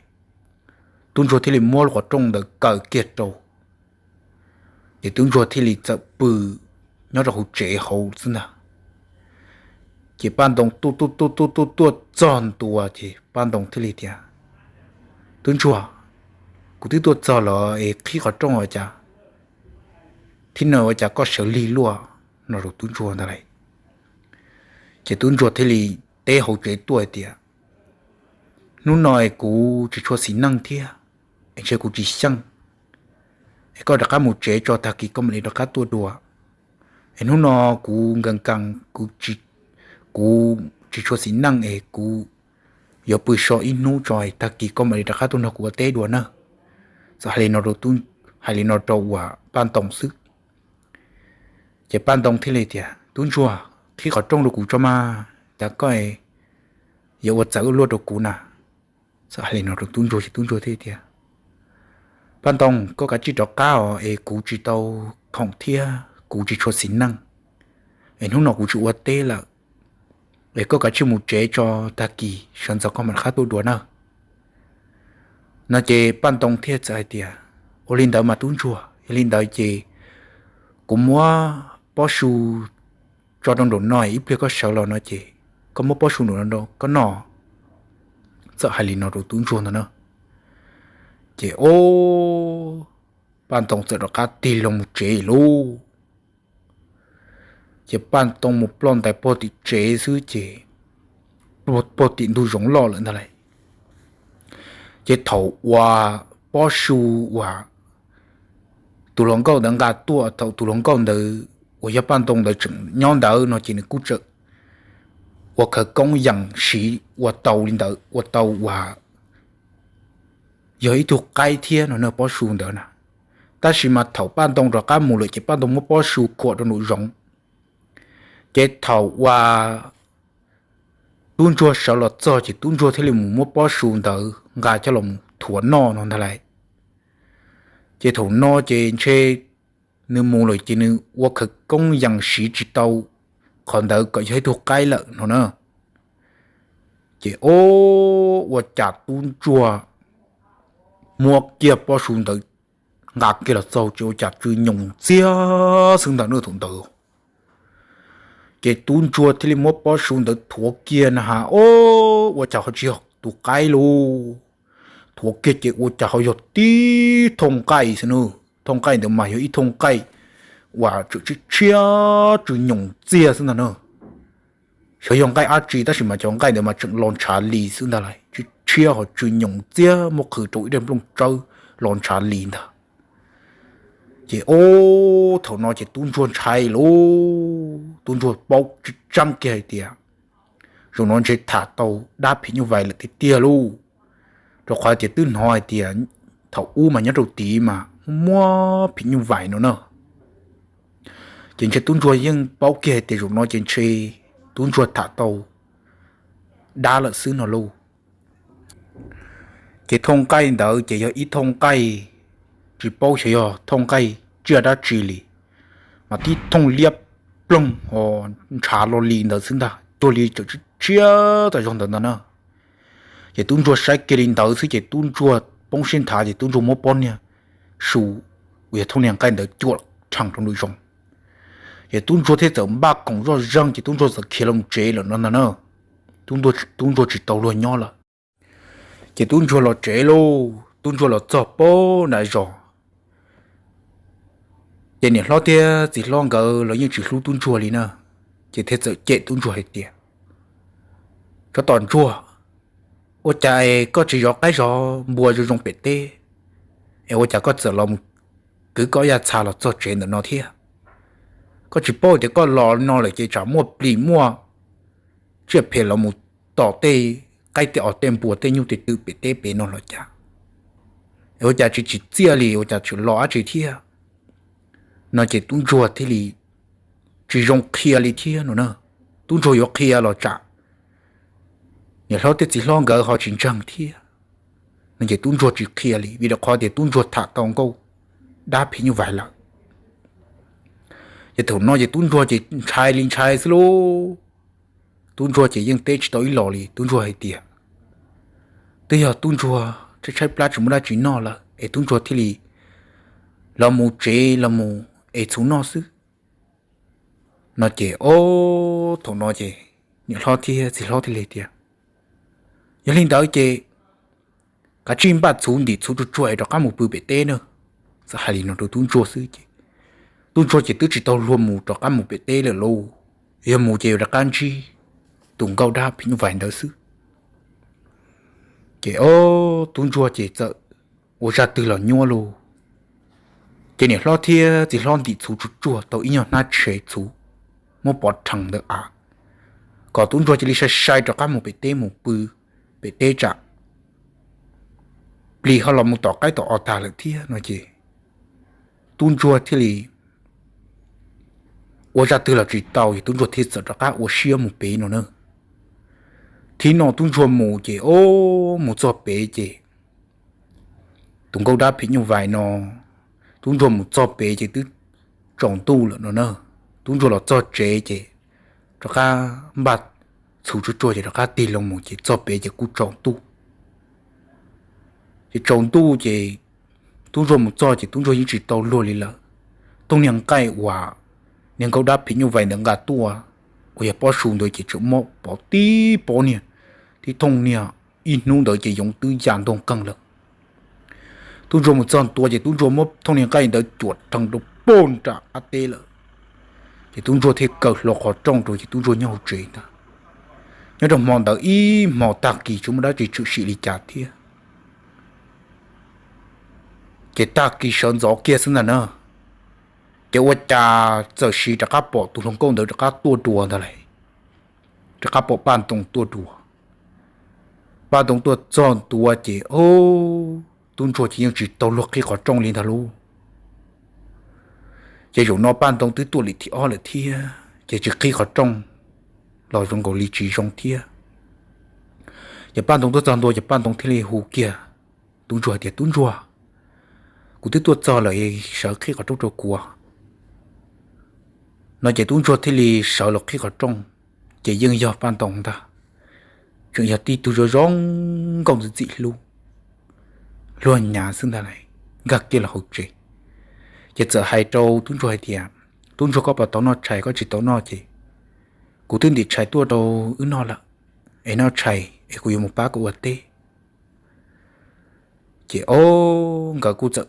Tub ntsuag thiaj li muab lub qhov rooj ntawd kaw kiag rau, ces tub ntsuag thiaj li txawm pw nyob rau hauv tsev hauv xwb ntag. Ces Paj Ntoo tuaj tuaj tuaj tuaj tuaj tuaj txog ntua ces Paj Ntoo thiaj li tias, tub ntsuag, kuv twb tuaj txog los es qhib qhov rooj ua cas, thiab no ua cas koj sawv lig luaj no rau tub ntsuag ntag lauj. Ces tub ntsuag thiaj li teb hauv tsev tuaj hais tias, hnub no es kuv tsis tshua xis neej thiab, es ntshe kuv tsis xyeej, es koj rov qab mus tsev tso tag kis koj mam li rov qab tuaj dua. Es hnub no kuv nkees nkees, kuv tsis tshua xis neej es kuv yuav pw so ib hnub tso es tag kis koj mam li rov qab tuaj nrog kuv ua teb dua nawb. Txawm hais li no rau uas Paj Ntoo xwb. Ces Paj Ntoo thiaj li tias, tub ntsuag, qhib qhov rooj rau kuv tso mas, cas koj yuav ua txawv ua luaj rau kuv na. Txawm hais li no rau tub ntsuag ces tub ntsuag thiaj tias, Paj Ntoo, koj kav tsij rov qab os, es kuv tsis tau khoom thiab kuv tsis tshua xis neej, es hnub no kuv tsis ua teb lawm, es koj kav tsij mus tsev tso, tag kis sawv ntxov koj mam rov qab tuaj dua nawb. No ces Paj Ntoo thiaj txawm hais tias, ua li ntawd mas tub ntsuag, yog li ntawd ces kuv muab pob su tso rau nraum no, ib pliag koj sawv los no ces koj muab pob su nraum no rau koj noj. Txawm hais li no rau tub ntsuag ntag na. Ces o, Paj Ntoo txawm rov qab tig loo mus tsev lauj. Ces Paj Ntoo mus ploj ntais pog tim tsev xwb ces pog tim ntug zoov loj lawm ntag lauj. Ces thaum uas pob su uas tus hluas nkauj ntawd nqa tuaj, thaum tus hluas nkauj ntawd uas yog Paj Ntoo ntawd tseem nyob ntawd no ces nws kuj tseem ua khawv koob yees siv ua tau li ntawd, ua tau uas yog ib tug qaib thiab no na pob su ntawd na. Tab sis mas thaum Paj Ntoo rov qab mus lawm ces Paj Ntoo muab pob su khuam rau nraum zoov. Ces thaum uas tub ntsuag sawv los txog ces tub ntsuag thiaj li mus muab pob su ntawd nqa coj los mus thuav noj no ntag lauj. Ces thaum no ces ntshe nws mus lawm ces nws ua khawv koob yees siv tsis tau qhov ntawd kom yog ib tug qaib lawm no na. Ces o, ua cas tub ntsuag muab kiag pob su ntawd nqa kiag los txog ces ua cas tsw nyoos ntxiag xwb ntag na thaum ntawd. Ces tub ntsuag thiaj li muab pob su ntawd thuav kiag na has, o, ua cas ho tsis yog tus qaib lauj. Thuav kiag ces ua cas ho yog tib thooj nqaij xwb na. Thooj nqaij ntawd mas yog ib thooj nqaij uas tsw tshiab tsw nyoos ntxiag xwb ntag na. Xyov yog nqaij dab tsi tab sis mas cov nqaij ntawd mas tseem los ntshav li xwb ntag lauj, tsw tshiab ho tsw nyoos ntxiag muab qhwv rau ib daim nplooj tsawb los ntshav li ntag. Ces o, thaum no ces tub ntsuag ntshai lauj, tub ntsuag paub tseeb kiag hais tias zaum no ntshe tham tau dab phim nyuj vais lawm tiag tiag lauj. Rau qhov tias twb hnov hais tias thaum ub mas nyob rau tid mas muaj phim nyuj vais no na. Ces ntshe tub ntsuag yeej paub kiag hais tias zaum no ces ntshe tub ntsuag tham tau dab lawm xwb no lauj. Ces thooj nqaij ntawd ces yog ib thooj nqaij, tsis paub xyov yog thooj nqaij tsiaj dab tsi li, mas tib thooj liab ploog ho ntshav lo li ntawd xwb ntag, cuag li tseem tshiab tas zog ntawd ntag na. Ces tub ntsuag saib kiag li ntawd xwb ces tub ntsuag poob siab nthav ces tub ntsuag muab pob niag su uas yog thooj niag nqaij ntawd cuam rhees rau nraum zoov. Ces tub ntsuag thiaj txawm npaj khoom zoj zeeg ces tub ntsuag txawm khiav los tsev lawm no ntag na. Tub ntsuag tsis tau luag nyob lawm. Ces tub ntsuag los tsev lauj, tub ntsuag los txog pem nram zos, ces niam hlob thiab txiv hlob nkawd los yeej tsis hlub tub ntsuag li na. Ces thiaj txawm cem tub ntsuag hais tias, Tsov tom ntsuag, ua cas es koj tsis zov qaib zov npua zoo zoo pem teb, es ua cas koj txawm los mus kwv koj yaj txha los txog tsev ntawm no thiab? Koj tsis paub tias koj los no lawm ces tsam muaj plis muaj tsiaj phem los mus tom tej qaib tej os tej npua tej nyuj tej twm pem teb pem no los cas? Es ua cas tsis tsim txiaj li, ua cas tseem los dab tsi thiab? No ces tub ntsuag thiaj li tsis zoo qhia li thiab no na. Tub ntsuag yuav qhia los tsam niam hlob thiab txiv hlob nkawd ho tsis ntseeg thiab. No ces tub ntsuag tsis qhia li vim rau qhov tias tub ntsuag tham tau nkauj dab phim nyuj vais lawm. Ces thaum no ces tub ntsuag ces ntshai li ntshai xwb lauj. Tub ntsuag ces yeej teb tsis tau ib los li, tub ntsuag hais tias twb yog tub ntsuag tshaib tshaib plab tsis muaj dab tsi noj lawm es tub ntsuag thiaj li los mus tsev los mus es txhuv noj xwb. No ces ob thaum no ces niam hlob thiab txiv hlob thiaj li tias, Yog li ntawd ces kav tsij npaj txhuv ntim txhuv tsuag tsuag es rov qab mus pw pem teb na. Txawm hais li no rau tub ntsuag xwb ces tub ntsuag ces twb tsis tau luag mus rov qab mus pem teb lawm lauj. Yog mus ces yuav rov qab ntsib tus nkauj dab phim nyuj vais ntawd xwb. Ces ob tub ntsuag ces txawm ua zaj twg los nyuaj lauj. Ces niam hlob thiab txiv hlob ntim txhuv tsuag tsuag tau ib nyuag hnab tsheb txhuv muab pov rhees ntawm av, kom tub ntsuag cia li sai sai rov qab mus pem teb mus pw pem teb tsam plis ho los mus tom qaib tom os tag lawm thiab no ces tub ntsuag thiaj li ua zaj twg los tsis tau es tub ntsuag thiaj txawm rov qab ua siab mus pem no na. Thib no tub ntsuag mus ces ob mus txog pem ces tus nkauj dab phim nyuj vais no, tub ntsuag mus txog pem ces twb tsaus ntuj lawm no na. Tub ntsuag los txog tsev ces rov qab npaj txhuv tsuag tsuag ces rov qab tig loo mus ces txog pem ces kuj tsaus ntuj. Ces tsaus ntuj ces tub ntsuag mus txog ces tub ntsuag yeej tsis tau luag li lawm. Thooj niag nqaij uas niag nkauj dab phim nyuj vais ntawd nqa tuaj uas yog pob su ntawd ces tseem muab pov tib pob niag, tib thooj niag, ib hnub ntawd ces yoov twb ya ntog qeeg lawm. Tub ntsuag mus txog ntua ces tub ntsuag muab thooj niag nqaij ntawd cuam rhees rau pem nram qab teb lawm. Ces tub ntsuag thiaj kaw hlo qhov rooj rau ces tub ntsuag nyob hauv tsev ntag. Nyob rau hmo ntawd ib hmo tag kis tsis muaj dab tsi tshwm sim li cas thiab. Ces tag kis sawv ntxov kiag xwb ntag na, ces ua cas txawm sis rov qab pom tus hluas nkauj ntawd rov qab tuaj dua ntag lauj. Rov qab pom Paj Ntoo tuaj dua. Paj Ntoo tuaj txog ntua ces ob tub ntsuag ces yeej tsis tau luag qhib qhov rooj li ntag lauj. Ces zaum no Paj Ntoo twb tuaj lim thib ob lawm thiab ces tsis qhib qhov rooj los zoo nkaus li tsis zoo thiab. Ces Paj Ntoo tuaj txog ntua ces Paj Ntoo thiaj li hu kiag tub ntsuag tias, Tub ntsuag, kuv twb tuaj txog lawm, sawv qhib qhov rooj rau kuv. No ces tub ntsuag thiaj li sawv los qhib qhov rooj, ces yeej yog Paj Ntoo ntag. Tseem yog tib tug zoo zoo nkauj ntxim ntxim hlub, luag nyav xwb ntag lauj, nkag kiag los hauv tsev. Ces txawm hais rau tub ntsuag hais tias, Tub ntsuag, koj puas tau noj tshais? Koj tsis tau noj ces kuv twb ntim tshais tuaj rau wb noj lawm, es noj tshais es kuv yuav mus pab koj ua teb. Ces ob nkawd kuj txawm,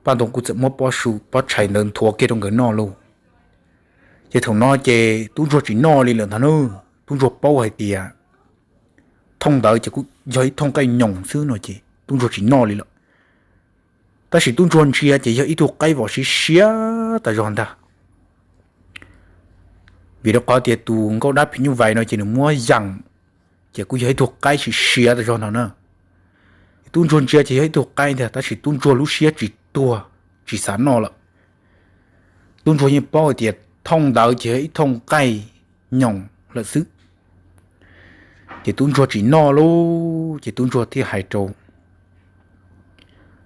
Paj Ntoo kuj txawm muab pob su pob tshais ntawd nthuav kiag rau nkawd noj lauj. Ces thaum no ces tub ntsuag tsis noj li lawm ntag na. Tub ntsuag paub hais tias thooj ntawd ces kuj yog ib thooj nqaij nyoos xwb no ces tub ntsuag tsis noj li lawm. Tab sis tub ntsuag ntsia ces yog ib tug qaib vos siav siav tas zog ntag. Vim rau qhov tias tus nkauj dab phim nyuj vais no ces nws muab yees, ces kuj yog ib tug qaib siav siav tas zog no na. Tub ntsuag ntsia ces yog ib tug qaib ntag, tab sis tub ntsuag lub siab tsis tuag, tsis xav noj lawm. Tub ntsuag yeej paub hais tias thooj ntawd ces yog ib thooj nqaij nyoos lawm xwb. Ces tub ntsuag tsis noj lauj, ces tub ntsuag thiaj hais rau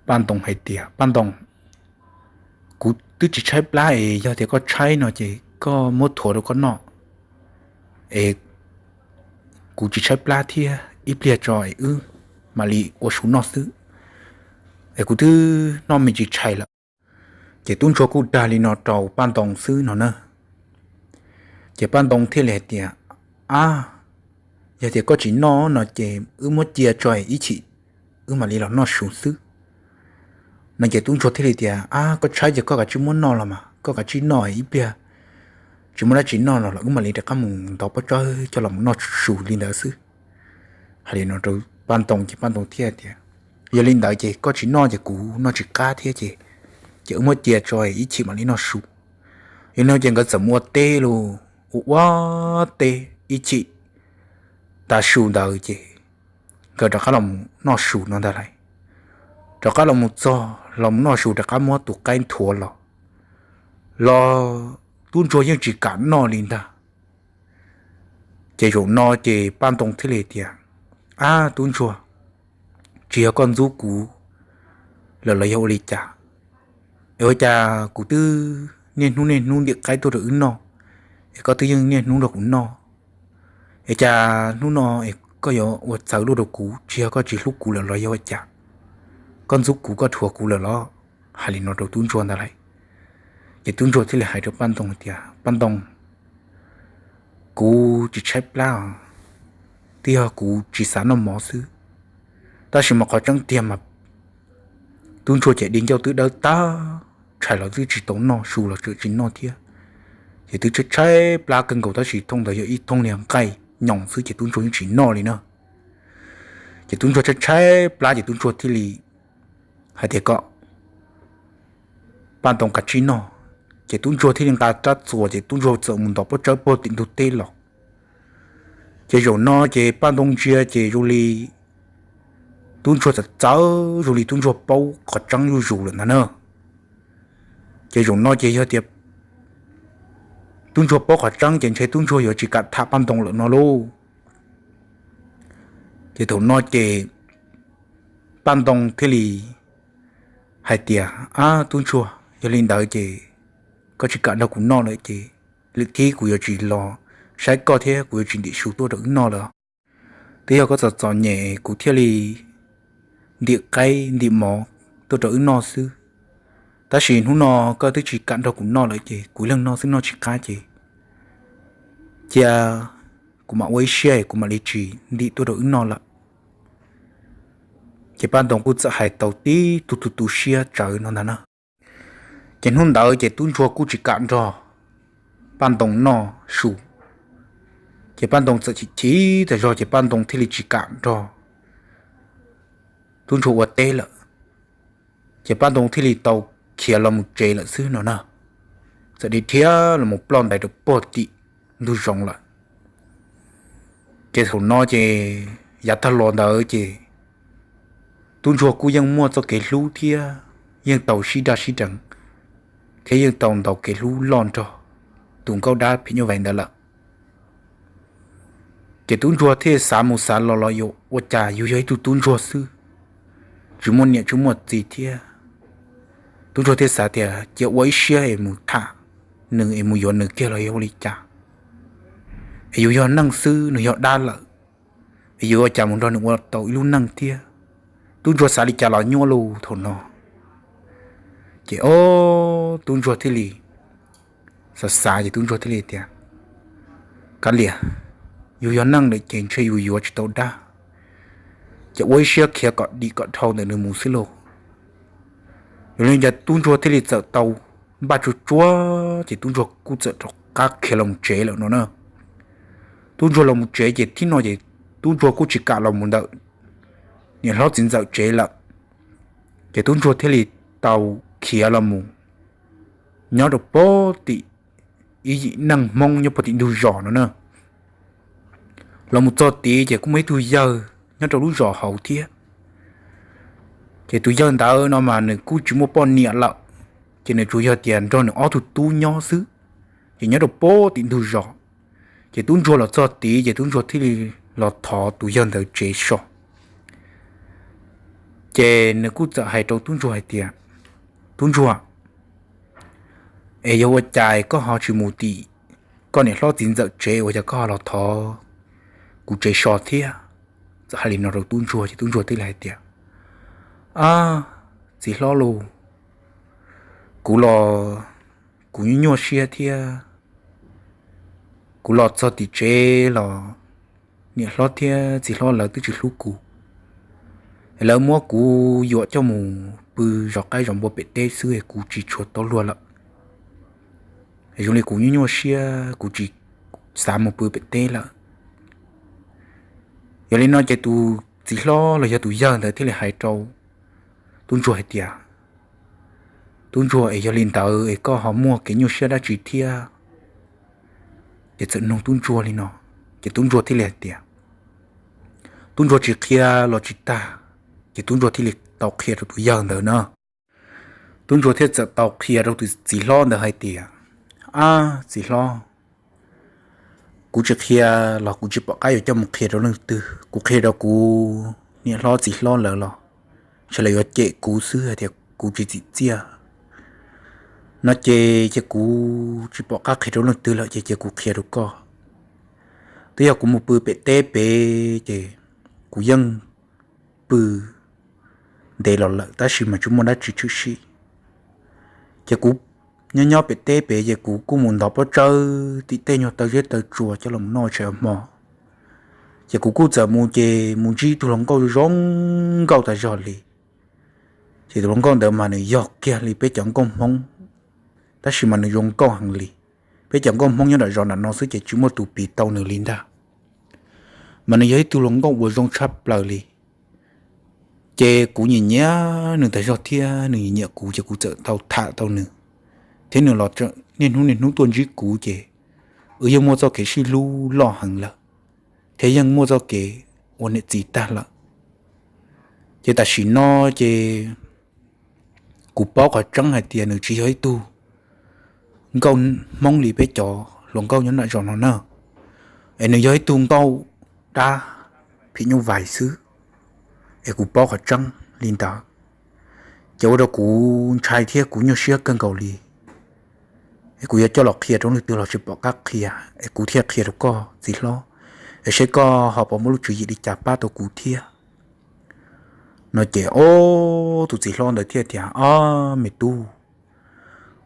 Paj Ntoo hais tias, Paj Ntoo, kuv twb tsis tshaib plab es yog tias koj tshaib no ces koj muab thuav rau koj noj, es kuv tsis tshaib plab thiab, ib pliag tso es wb mam li ua su noj xwb, es kuv twb noj me ntsis tshais lawm. Ces tub ntsuag kuj dag li no rau Paj Ntoo xwb no na. Ces Paj Ntoo thiaj li hais tias, Ab, yog tias koj tsis noj no ces wb muab cia tso ib chim wb mam li los noj su xwb no. Ces tub ntsuag thiaj li tias, Ab, koj tshaib ces koj kav tsij muab noj los mas, koj kav tsij noj ib pliag, tsis muaj dab tsi noj los los wb mam li rov qab mus ntov pob tsawb coj los noj su li ntawd xwb. Hais li no rau Paj Ntoo ces Paj Ntoo thiaj tias, Yog li ntawd ces koj tsis noj ces kuv noj tsis qab thiab ces, ces wb muab cia tso ib chim mam li noj su. Yog li no ces nkawd txawm mus ua teb lauj, ua ua teb ib chim tas su ntawd ces nkawd rov qab los noj su no ntag lauj. Rov qab los mus txog los mus noj su rov qab muab tus qaib nthuav los, los tub ntsuag yeej tsis kam noj li ntag. Ces zaum no ces Paj Ntoo thiaj li tias, Ab, tub ntsuag, tsis yog koj ntxub kuv lawm los yog ua li cas? Es ua cas kuv twb niaj hnub niaj hnub ntim qaib tuaj rau wb noj, es koj twb yeej niaj hnub rau kuv noj, es cas hnub no es koj yuav ua txawv luaj rau kuv? Tsis yog koj tsis hlub kuv lawm los yog ua cas? Koj ntxub kuv, koj dhuav kuv lawm los? Hais li no rau tub ntsuag ntag lauj. Ces tub ntsuag thiaj li hais rau Paj Ntoo tias, Paj Ntoo, kuv tsis tshaib plab os, twb yog kuv tsis xav noj mov xwb. Tab sis mas qhov tseeb tiag mas tub ntsuag ces di ncauj twb dawb tag, tshais los twb tsis tau noj, su los tseem tsis noj thiab. Ces twb tshaib tshaib plab kawg nkaus, tab sis thooj ntawd yog ib thooj niag nqaij nyoos xwb ces tub ntsuag yeej tsis noj li na. Ces tub ntsuag tshaib tshaib plab ces tub ntsuag thiaj li hais tias, Koj, Paj Ntoo, kav tsij noj. Ces tub ntsuag thiaj li nqa rab txuas ces tub ntsuag txawm mus ntov pob tsawb puag tim ntug teb los. Ces zaum no ces Paj Ntoo ntsia ces zoo li tub ntsuag txawv txawv, zoo li tub ntsuag paub qhov tseeb zuj zus lawm ntag na. Ces zaum no ces yog tias tub ntsuag paub qhov tseeb ces ntshe tub ntsuag yuav tsis kam tham Paj Ntoo lawm no lauj. Ces thaum no ces Paj Ntoo thiaj li hais tias, Ab, tub ntsuag, yog li ntawd ces koj tsis kam nrog kuv noj lawm ces lwm thib kuv yuav tsis los saib koj thiab kuv yuav tsis ntim su tuaj rau wb noj lawm. Twb yog koj txom txom nyem kuv thiaj li ntim qaib ntim mov tuaj rau wb noj xwb. Tab sis hnub no koj twb tsis kam nrog kuv noj lawm ces kuv ib leeg noj xwb noj tsis qab ces cia kuv mam ua ib siab kuv mam li tsis ntim tuaj rau wb noj lawm. Ces Paj Ntoo kuj txawm hais tau tib tug tu tu siab tsawv no ntag na. Ces hnub ntawd ces tub ntsuag kuj tsis kam nrog Paj Ntoo noj su. Ces Paj Ntoo txawm chim chim tas zog ces Paj Ntoo thiaj li tsis kam nrog tub ntsuag ua teb lawm. Ces Paj Ntoo thiaj li tau khiav los mus tsev lawm xwb no na. Txawm dhia dhia los mus ploj ntais rau puag tim ntug zoov lawm. Ces thaum no ces yav tag los ntawd ces tub ntsuag kuj yeej muaj txoj kev hlub thiab yeej tau sib daj sib deev thiab yeej tau ntaus kev hlub loj nrog tus nkauj dab phim nyuj vais ntawd lawm. Ces tub ntsuag thiaj xav mus xav los los yuav ua cas yus yog ib tug tub ntsuag xwb, tsis muaj niam tsis muaj txiv thiab. Tub ntsuag thiaj xav tias cia ua ib siab es mus tham nws es mus yuav nws kiag los yog ua li cas, es yus yog neej xwb nws yog dab lawm, es yus ua cas mus nrog nws ua tau ib lub neej thiab. Tub ntsuag xav li cas los nyuaj lus thaum no. Ces o, tub ntsuag thiaj li xav xav ces tub ntsuag thiaj li tias, Kav liam, yus yog neej lawm ces ntshe yus yuav tsis tau dab, ces ua ib siab khiav kom dim kom dhau ntawm nws mus xwb lauj. Yog li ntawd tub ntsuag thiaj li txawm tau npaj tsuag tsuag ces tub ntsuag kuj txawm rov qab khiav los mus tsev lawm no na. Tub ntsuag los mus tsev ces thib no ces tub ntsuag kuj tsis kam los mus ntawm niam hlob txiv ntxawm tsev lawm. Ces tub ntsuag thiaj li tau khiav los mus nyob rau puag tim ib yim neeg Hmoob nyob puag tim ntug zos no na. Los mus txog tid ces kuj muaj ib tug yawg nyob rau lub zos hauv thiab. Ces tus yawg ntawd no mas nws kuj tsis muaj poj niam lawm, ces nws tsuas yog tias nrog nws ob tug tub nyob xwb, ces nyob rau puag tim ntug zos. Ces tub ntsuag los txog tid ces tub ntsuag thiaj li los thov tus yawg ntawd tsev so. Ces nws kuj txawm hais rau tub ntsuag hais tias, Tub ntsuag, es yog ua cas koj ho tsis mus tim koj niam hlob txiv ntxawm tsev, ua cas koj ho los thov kuv tsev so thiab? Txawm hais li no rau tub ntsuag ces tub ntsuag thiaj li hais tias, Ab, txiv hlob lauj, Kuv los kuv nyuaj nyuaj siab thiab. Kuv los txog tim tsev los niam hlob thiab txiv hlob lawv twb tsis hlub kuv. Lawv muab kuv yuam coj mus pw zov qaib zov npua pem teb xwb es kuv tsis tshua tau luag lawm. Zoo li kuv nyuaj nyuaj siab, kuv tsis xav mus pw pem teb lawm. Yog li no ces tus txiv hlob los yog tus yawg ntawd thiaj li hais rau tub ntsuag hais tias, tub ntsuag, es yog li ntawd es koj ho muaj kev nyuaj siab dab tsi thiab? Ces txawm nug tub ntsuag li no, ces tub ntsuag thiaj li hais tias, tub ntsuag tsis qhia los tsis tag, ces tub ntsuag thiaj li tau qhia rau tus yawg ntawd na. Tub ntsuag thiaj txawm tau qhia rau tus txiv hlob ntawd hais tias, ab, txiv hlob, kuv tsis qhia los kuv tsis pom qab yuav coj mus qhia rau leej twg. Kuv qhia rau kuv niam hlob txiv hlob lawv los ntshe lawv yuav cem kuv xwb hais tias kuv tsis txim txiaj. No ces ces kuv tsis pom qab qhia rau leej twg lawm ces ces kuv qhia rau koj. Twb yog kuv mus pw pem teb pem ces kuv yeej pw ntev los lawm tab sis mas tsis muaj dab tsi tshwm sim. Ces kuv nyob nyob pem teb pem ces kuv kuj mus ntov pob tsawb tim tej nyuag taw zeb taw tsua coj los noj tshais hmo. Ces kuv kuj txawm mus ces mus ntsib ib tug hluas nkauj zoo nkauj tas zog li. Ces tus hluas nkauj ntawd mas nws yog kiag li peb cov nkauj Hmoob, tab sis mas nws zoo nkauj heev li. Peb cov nkauj Hmoob nyob nram zos nram no xwb ces tsis muaj tus piv tau nws li ntag. Mas nws yog ib tug hluas nkauj uas zoo tshaj plaws li. Ces kuv nyiam nyiam nws tas zog thiab nws nyiam nyiam kuv ces kuv txawm tau tham tau nws, thiab nws los niaj hnub niaj hnub tuaj ntsib kuv ces wb yeej muaj txoj kev sib hlub loj heev lawm, thiab yeej muaj txoj kev ua niam txiv tag lawm. Ces tam sim no ces kuv paub qhov tseeb hais tias nws tsis yog ib tug nkauj Hmoob li peb cov hluas nkauj nyob nram zos no na, es nws yog ib tug nkauj dab phim nyuj vais xwb, es kuv paub qhov tseeb li ntawd. Ces ua rau kuv ntshai thiab kuv nyuaj siab kawg nkaus li. Es kuv yuav coj los qhia rau leej twg los tsis pom qab qhia, es kuv thiaj qhia rau koj txiv hlob, es seb koj ho puas muaj lub tswv yim li cas pab tau kuv thiab. No ces ob tus txiv hlob ntawd thiaj tias, ob, me tub,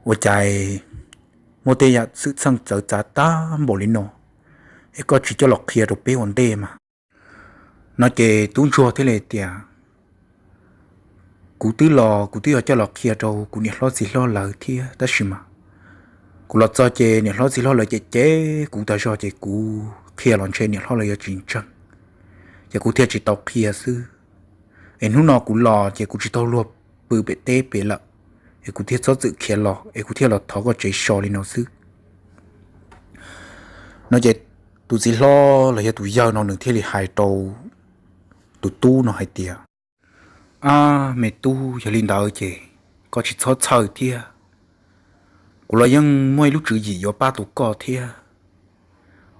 ua cas muaj tej yam xwm txheej txawv txav tag npaum li no, es koj tsis coj los qhia rau peb ua ntej mas? No ces tub ntsuag thiaj li tias, kuv twb los kuv twb yuav coj los qhia rau kuv niam hlob txiv hlob lawv thiab tab sis mas kuv los txog ces niam hlob txiv hlob lawv cem cem kuv tas zog ces kuv qhia los ntshe niam hlob lawv yuav tsis ntseeg, ces kuv thiaj tsis tau qhia xwb. Es hnub no kuv los ces kuv tsis tau luag pw pem teb pem lawm, es kuv thiaj txhob txwm khiav los es kuv thiaj los thov koj tsev so li no xwb. No ces tus txiv hlob los yog tus yawg no nws thiaj li hais rau tus tub no hais tias, ab, me tub, yog li ntawd ces koj tsis txhob txhawj thiab. Kuv los yeej muaj ib lub tswv yim yuav pab tau koj thiab,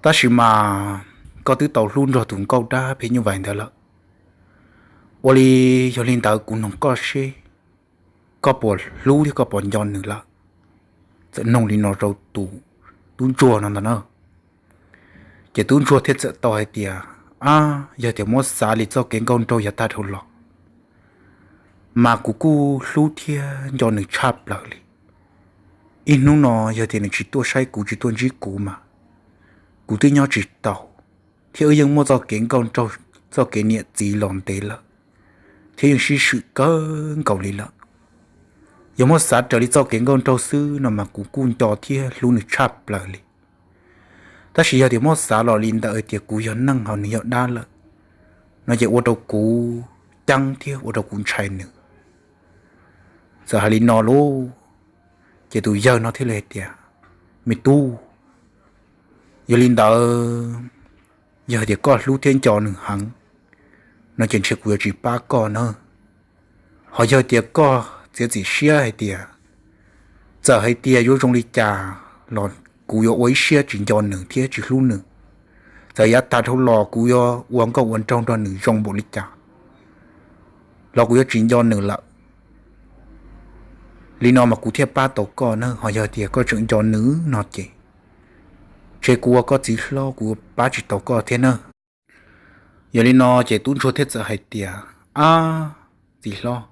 tab sis mas koj twb tau hlub nrog tus nkauj dab phim nyuj vais ntawd lawm. Ua li, yog li ntawd kuv noog koj seb koj puas hlub thiab koj puas nco nws lawm? Txawm noog li no rau tus tub ntsuag no ntag na. Ces tub ntsuag thiaj txawm tau hais tias, ab, yog tias muab xav li txoj kev nkauj nraug yav tag dhau los mas kuv kuj hlub thiab nco nws tshaj plaws li. Ib hnub no yog tias nws tsis tuaj saib kuv tsis tuaj ntsib kuv mas kuv twb nyob tsis tau, thiab wb yeej muaj txoj kev nkauj nraug, txoj kev niam txiv los ntev lawm, thiab yeej sib swm kawg nkaus li lawm. Yog muab xav raws li txoj kev nkauj nraug xwb no mas kuv kuj nco thiab hlub nws tshaj plaws li. Tab sis yog tias muab xav los li ntawd hais tias kuv yog neeg ho nws yog dab lawm, no ces ua rau kuv ceeb thiab ua rau kuv ntshai nws. Txawm hais li no lauj, ces tus yawg no thiaj li hais tias, me tub, yog li ntawd, yog hais tias koj hlub thiab nco nws heev, no ces ntshe kuv yuav tsis pab koj na. Ho yog tias koj txiav txim siab hais tias txawm hais tias yuav zoo li cas los kuv yuav ua ib siab tsis nco nws thiab tsis hlub nws. Txawm yav tag dhau los kuv yuav ua nkauj ua nraug nrog nws zoo npaum li cas los kuv yuav tsis nco nws lawm. Li no mas kuv thiaj pab tau koj na, ho yog tias koj tseem nco nws no ces ntshe kuv ua koj txiv hlob kuv pab tsis tau koj thiab na. Yog li no ces tub ntsuag thiaj txawm hais tias, ab, txiv hlob,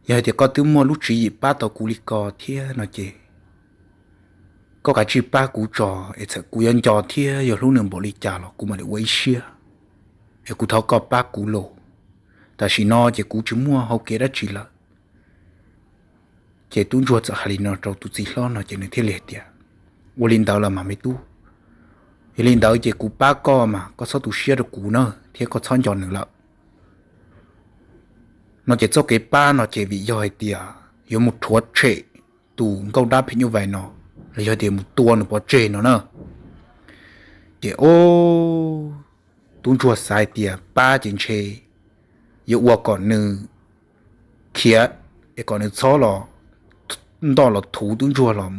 Yog hais tias koj twb muaj lub tswv yim pab tau kuv li ko thiab no ces koj kav tsij pab kuv tso, es txawm kuv yuav nco thiab yog hlub nws npaum li cas los kuv mam li ua ib siab, es kuv thov koj pab kuv los, tam sim no ces kuv tsis muaj hau kev dab tsi lawm. Ces tub ntsuag txawm hais li no rau tus txiv hlob no ces nws thiaj li hais tias, ua li ntawd los mas me tub, yog li ntawd ces kuv pab koj mas koj txhob tu siab rau kuv na, thiab koj txhob nco nws lawm no. Ces txoj kev pab no ces vim yog hais tias yuav mus rhuav tshem tus nkauj dab phim nyuj vais no, los yog tias mus tua nws pov tseg no na. Ces o, tub ntsuag xav hais tias pab ces ntshe yuav ua kom nws khiav, es kom nws txhob los ntoj los thuv tub ntsuag los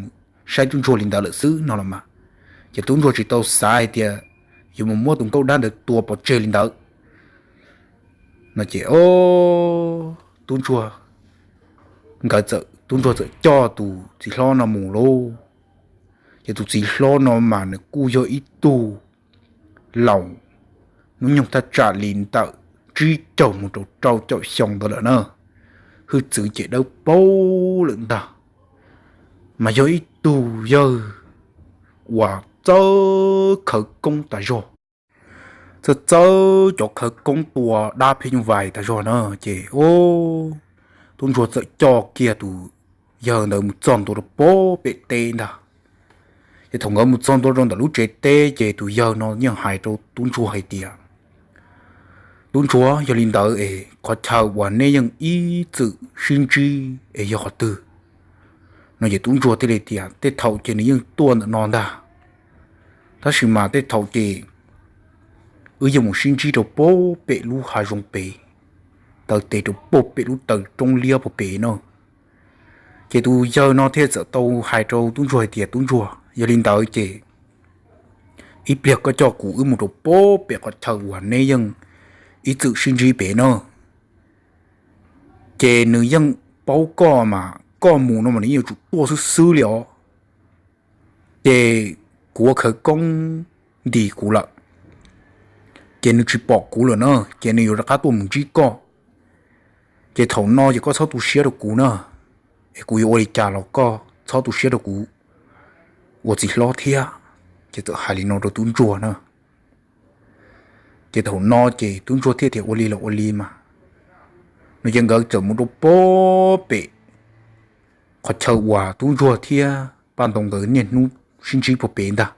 saib tub ntsuag li ntawd lawm xwb no los mas. Ces tub ntsuag tsis tau xav hais tias yuav mus muab tus nkauj dab ntawd tua pov tseg li ntawd no ces o, tub ntsuag, nkawd txawm, tub ntsuag txawm coj tus txiv hlob no mus lauj. Ces tus txiv hlob no mas nws kuj yog ib tug laus, hnub nyoog thaj tsam li ntawm tsib caug mus rau rau caum xyoo ntawd lawm na, hwj txwv ces dawb paug lawm ntag, mas yog ib tug yawg uas txawj khawv koob tas zog, txawj txawj cov khawv koob tua dab phim nyuj vais tas zog na. Ces o, tub ntsuag txawm coj kiag tus yawg ntawd mus txog ntua rau pem teb ntag. Ces thaum nkawd mus txog ntua rau ntawm lub tsev teb ces tus yawg no yeej hais rau tub ntsuag hais tias, tub ntsuag, yog li ntawd es qhov chaw uas neb yeej ib txwm sib ntsib es yog qhov twg no? Ces tub ntsuag thiaj li tias tej thaum ces nws yeej tuaj ntawm no ntag, tab sis mas tej thaum ces wb yeej mus sib ntsib rau pem lub hav zoov pem, taw tes rau pem lub taw roob liab pem no. Ces tus yawg no thiaj txawm tau hais rau tub ntsuag hais tias tub ntsuag, yog li ntawd ces ib pliag koj coj kuv wb mus rau pem qhov chaw uas neb yeej ib txwm sib ntsib pem na. Ces nws yeej paub koj mas koj mus no mas nws yeej yuav tsum tuaj xwb xwb li os. Ces kuv ua khawv koob nti kuv lawm, ces nws tsis pom kuv lawm na, ces nws yuav rov qab tuaj mus ntsib koj. Ces thaum no ces koj txhob tu siab rau kuv na, es kuv yuav ua li cas los koj txhob tu siab rau kuv ua txiv hlob thiab. Ces txawm hais li no rau tub ntsuag na. Ces thaum no ces tub ntsuag thiaj tias ua li los ua li mas. No ces nkawd txawm mus rau pem qhov chaw uas tub ntsuag thiab Paj Ntoo nkawd niaj hnub sib ntsib puag pem ntag.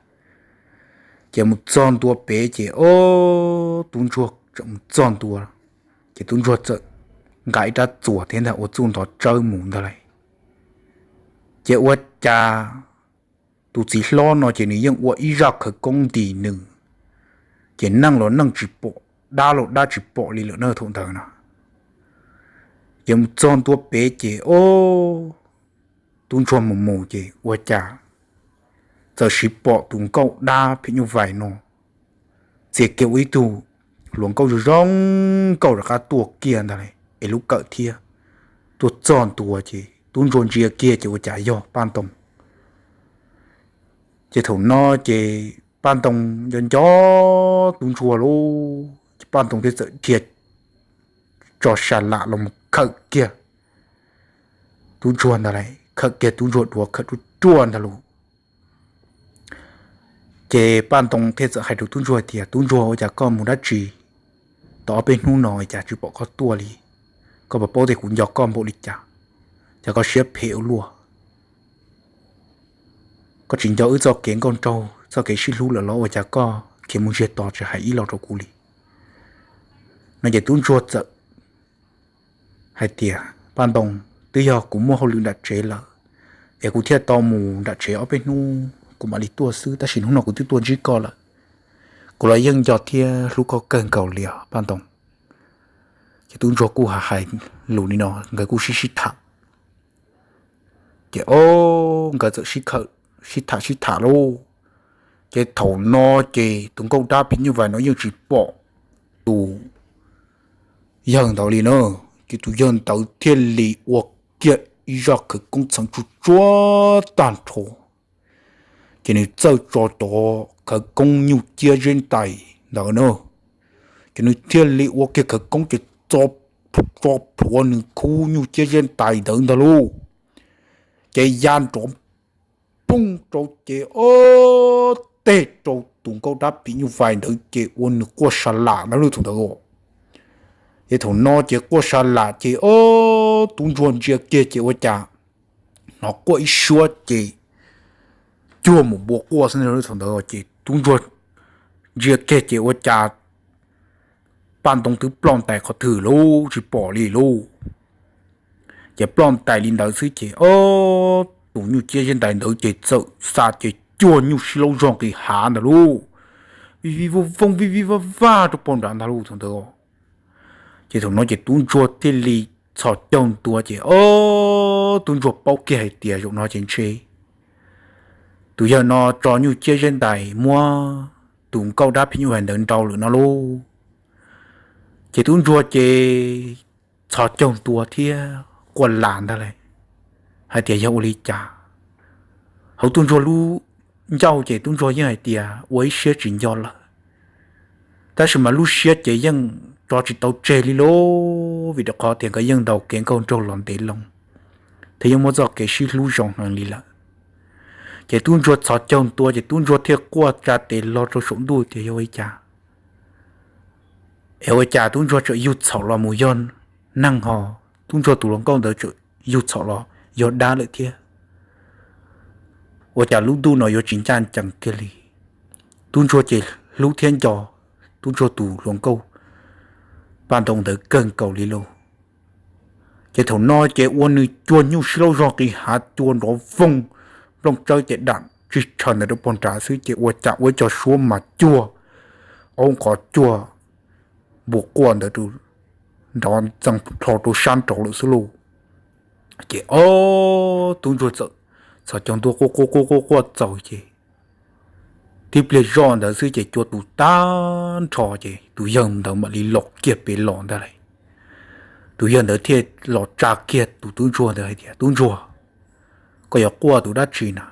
Ces mus txog ntua pem ces o, tub ntsuag txawm mus txog ntua, ces tub ntsuag txawm nqa ib rab txuas thiab ntag ua txuj ntov tsawb mus ntag lauj. Ces ua cas tus txiv hlob no ces nws yeej ua ib zaj khawv koob nti nws, ces neeg los neeg tsis pom, dab los dab tsis pom li lawm na thaum ntawd no. Ces mus txog ntua pem ces o, tub ntsuag mus mus ces ua cas txawm siv pom tus nkauj dab phim nyuj vais no txia kiag ua ib tug hluas nkauj zoo zoo nkauj rov qab tuaj kiag ntag lauj, es lub kawm thiab tuaj txog ntua ces tub ntsuag ntsia kiag ces ua cas yog Paj Ntoo. Ces thaum no ces Paj Ntoo nco nco tub ntsuag lauj, ces Paj Ntoo thiaj txawm dhia tso sa lam los mus khawm kiag tub ntsuag ntag lauj, khawm kiag tub ntsuag duav khawm ruaj ruaj ntag lauj. Ces Paj Ntoo thiaj txawm hais rau tub ntsuag tias, tub ntsuag, ua cas koj mus dab tsi tau ob peb hnub no cas tsis pom koj tuaj li? Koj puas paub tias kuv nco koj npaum li cas? Cas koj siab phem ua luaj? Koj tsis nco wb txoj kev nkauj nraug txoj kev sib hlub lawm los ua cas koj khiav mus ntsiag to tsis hais ib los rau kuv li? No ces tub ntsuag txawm hais tias, Paj Ntoo, twb yog kuv muaj hauj lwm nram tsev lawm, es kuv thiaj tau mus nram tsev ob peb hnub kuv mam li tuaj xwb, tab sis hnub no kuv twb tuaj ntsib koj lawm. Kuv los yeej nco thiab hlub koj kawg nkaus li os Paj Ntoo. Ces tub ntsuag kuj hais lus li no nkawd kuj sib sib tham. Ces o, nkawd txawm sib tham sib tham lauj. Ces thaum no ces tus nkauj dab phim nyuj vais no yeej tsis pom tus yawg ntawd li na. Ces tus yawg ntawd thiaj li ua kiag ib zaj khawv koob txheev tsuj tsuav tag nrho, ces nws txawj tso cov khawv koob nyuj ciab zeb ntais ntawd na. Ces nws thiaj li ua kiag khawv koob ces txo tso plhuav nws khub nyuj ciab zeb ntais ntawd ntag lauj. Ces ya nrov poob rau ces ob teg rau tus nkauj dab phim nyuj vais ntawd ces ua nws quaj sa lam ntag lauj thaum ntawd. Ces thaum no ces quaj sa lam ces ob tub ntsuag ntsia kiag ces ua cas hnov quaj ib suab ces cuag mus npua quaj xwb ntag lauj thaum ntawd. Ces tub ntsuag ntsia kiag ces ua cas paj ntoo twb ploj ntais qhov twg lauj, tsis pom li lauj. Ces ploj ntais li ntawd xwb ces ob tus nyuj ciab zeb ntais ntawd ces txawm xa ces cuag nyuj sib laub zog nqis hav ntag lauj. Vij vij voj vooj vij vij vaj vaj rau pog nrad ntag lauj thaum ntawd. Ces thaum no ces tub ntsuag thiaj li txhos caug ntua ces ob tub ntsuag paub kiag hais tias zaum no ces ntshe tus yawg no tso nyuj ciab zeb ntais muab tus nkauj dab phim nyuj vais ntawd nrau lawm no lauj. Ces tub ntsuag ces txhos caug ntua thiab quaj lam ntag lauj, hais tias yog ua li cas. Hauv tub ntsuag lub ncauj ces tub ntsuag yeej hais tias ua ib siab tsis nco lawm, tab sis mas lub siab ces yeej tso tsis tau tseg li lauj, vim rau qhov tias nkawd yeej ntaus kev nkauj nraug los ntev loo thiab yeej muaj txoj kev sib hlub zoo heev li lawm. Ces tub ntsuag txhos caug ntua ces tub ntsuag thiaj quaj tsa tes los rau saum ntuj tias yog ua li cas es ua cas tub ntsuag txawm yug txhaum los mus yog neeg ho, tub ntsuag tus hluas nkauj ntawd txawm yug txhaum los yog dab lawm thiab. Ua cas lub ntuj no yuav tsis ncaj ncees kiag li. Tub ntsuag ces hlub thiab nco tub ntsuag tus hluas nkauj paj ntoo ntawd kawg nkaus li lauj. Ces thaum no ces ua nws cuag nyuj sib laub zog nqis hav cua nrov voog, nplooj tsawb ces dam tsis tshaw ntawd rau pog nrad xwb ces ua cas ua ib co suab mas cuag, aub qhov cuag npua quaj ntawd nrov ntxees plho rau sab nraud lawm xwb lauj. Ces ob tub ntsuag txawm txhos caug ntua quaj quaj quaj quaj quaj txaus ces tib pliag zoj ntawd xwb ces cua tus tag nrho ces tus yawg ntawd mam li los kiag pem los ntag lauj. Tus yawg ntawd thiaj los tsa kiag tus tub ntsuag ntawd hais tias tub ntsuag, koj yuav quaj tus dab tsi na?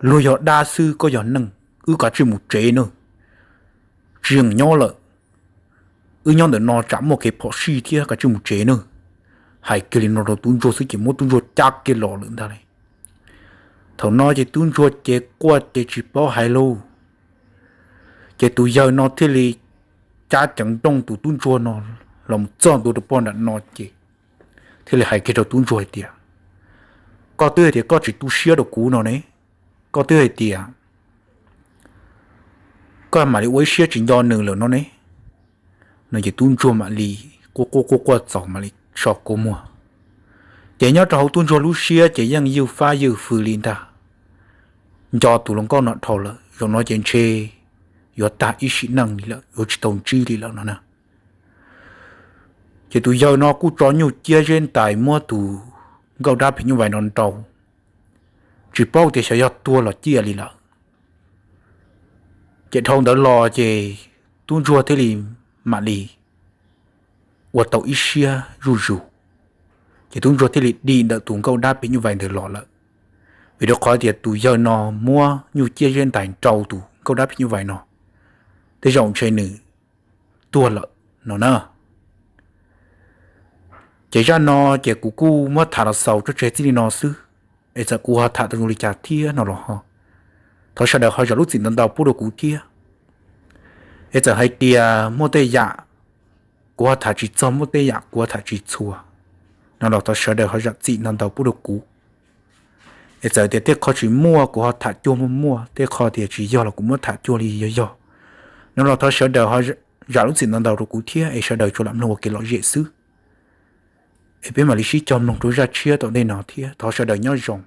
Luag yog dab xwb koj yog neeg, wb kav tsij mus tsev nawb. Tsis yeem nyob lawm, wb nyob ntawm no tsam muaj kev phom sij thiab, kav tsij mus tsev nawb. Hais kiag li no rau tub ntsuag xwb ces muab tub ntsuag cab kiag los lawm ntag lauj. Thaum no ces tub ntsuag ces quaj ces tsis paub hais lauj. Ces tus yawg no thiaj li cab ceev nrooj tus tub ntsuag no los txog ntua rau pog nram no ces thiaj li hais kiag rau tub ntsuag hais tias koj twb hais tias koj tsis tu siab rau kuv no ne, koj twb hais tias koj mam li ua ib siab tsis nco nws lawm no ne. No ces tub ntsuag mam li quaj quaj quaj quaj txaus mam li so kua muag. Ces nyob rau hauv tub ntsuag lub siab ces yeej ywj fab ywj fwj li ntag. Nco tus hluas nkauj no dhau lawm, zaum no ces ntshe yuav tag ib sim neej li lawm, yuav tsis tau ntsib li lawm no na. Ces tus yawg no kuj tso nyuj ciab zeb ntais muab tus nkauj dab phim nyuj vais no nrau, tsis paub tias xyov yog tuag los ciaj li lawm. Ces dhau ntawd los ces tub ntsuag thiaj li mam li ua tau ib siab zuj zus, ces tub ntsuag thiaj li dim ntawm tus nkauj dab phim nyuj vais ntawd los lawm. Vim rau qhov tias tus yawg no muab nyuj ciab zeb ntais nrau tus nkauj dab phim nyuj vais no, tej zaum ntshe nws tuag lawm no na. Ces zaj no ces kuv kuj muab tham los xaus tso tseg txij li no xwb. Es txawm kuv ho tham tau zoo li cas thiab no los ho thov sawv daws ho zam lub txim ntau ntau pub rau kuv thiab. Es txawm hais tias muaj tej yam kuv ho tham tsis txog, muaj tej yam kuv ho tham tsis txhua no los thov sawv daws ho zam txim ntau ntau pub rau kuv. Es txawm tias tej qho tsis muaj kuv ho tham cuag muaj muaj, tej qho tias tsis yog los kuv muab tham cuag li yog yog no los thov sawv daws ho zam lub txim ntau ntau rau kuv thiab, es sawv daws tsuas lam mloog ua kev lom zem xwb. Es peb mam li sib cog mloog rau zaj tshiab tom ntej no thiab, thov sawv daws nyob zoo.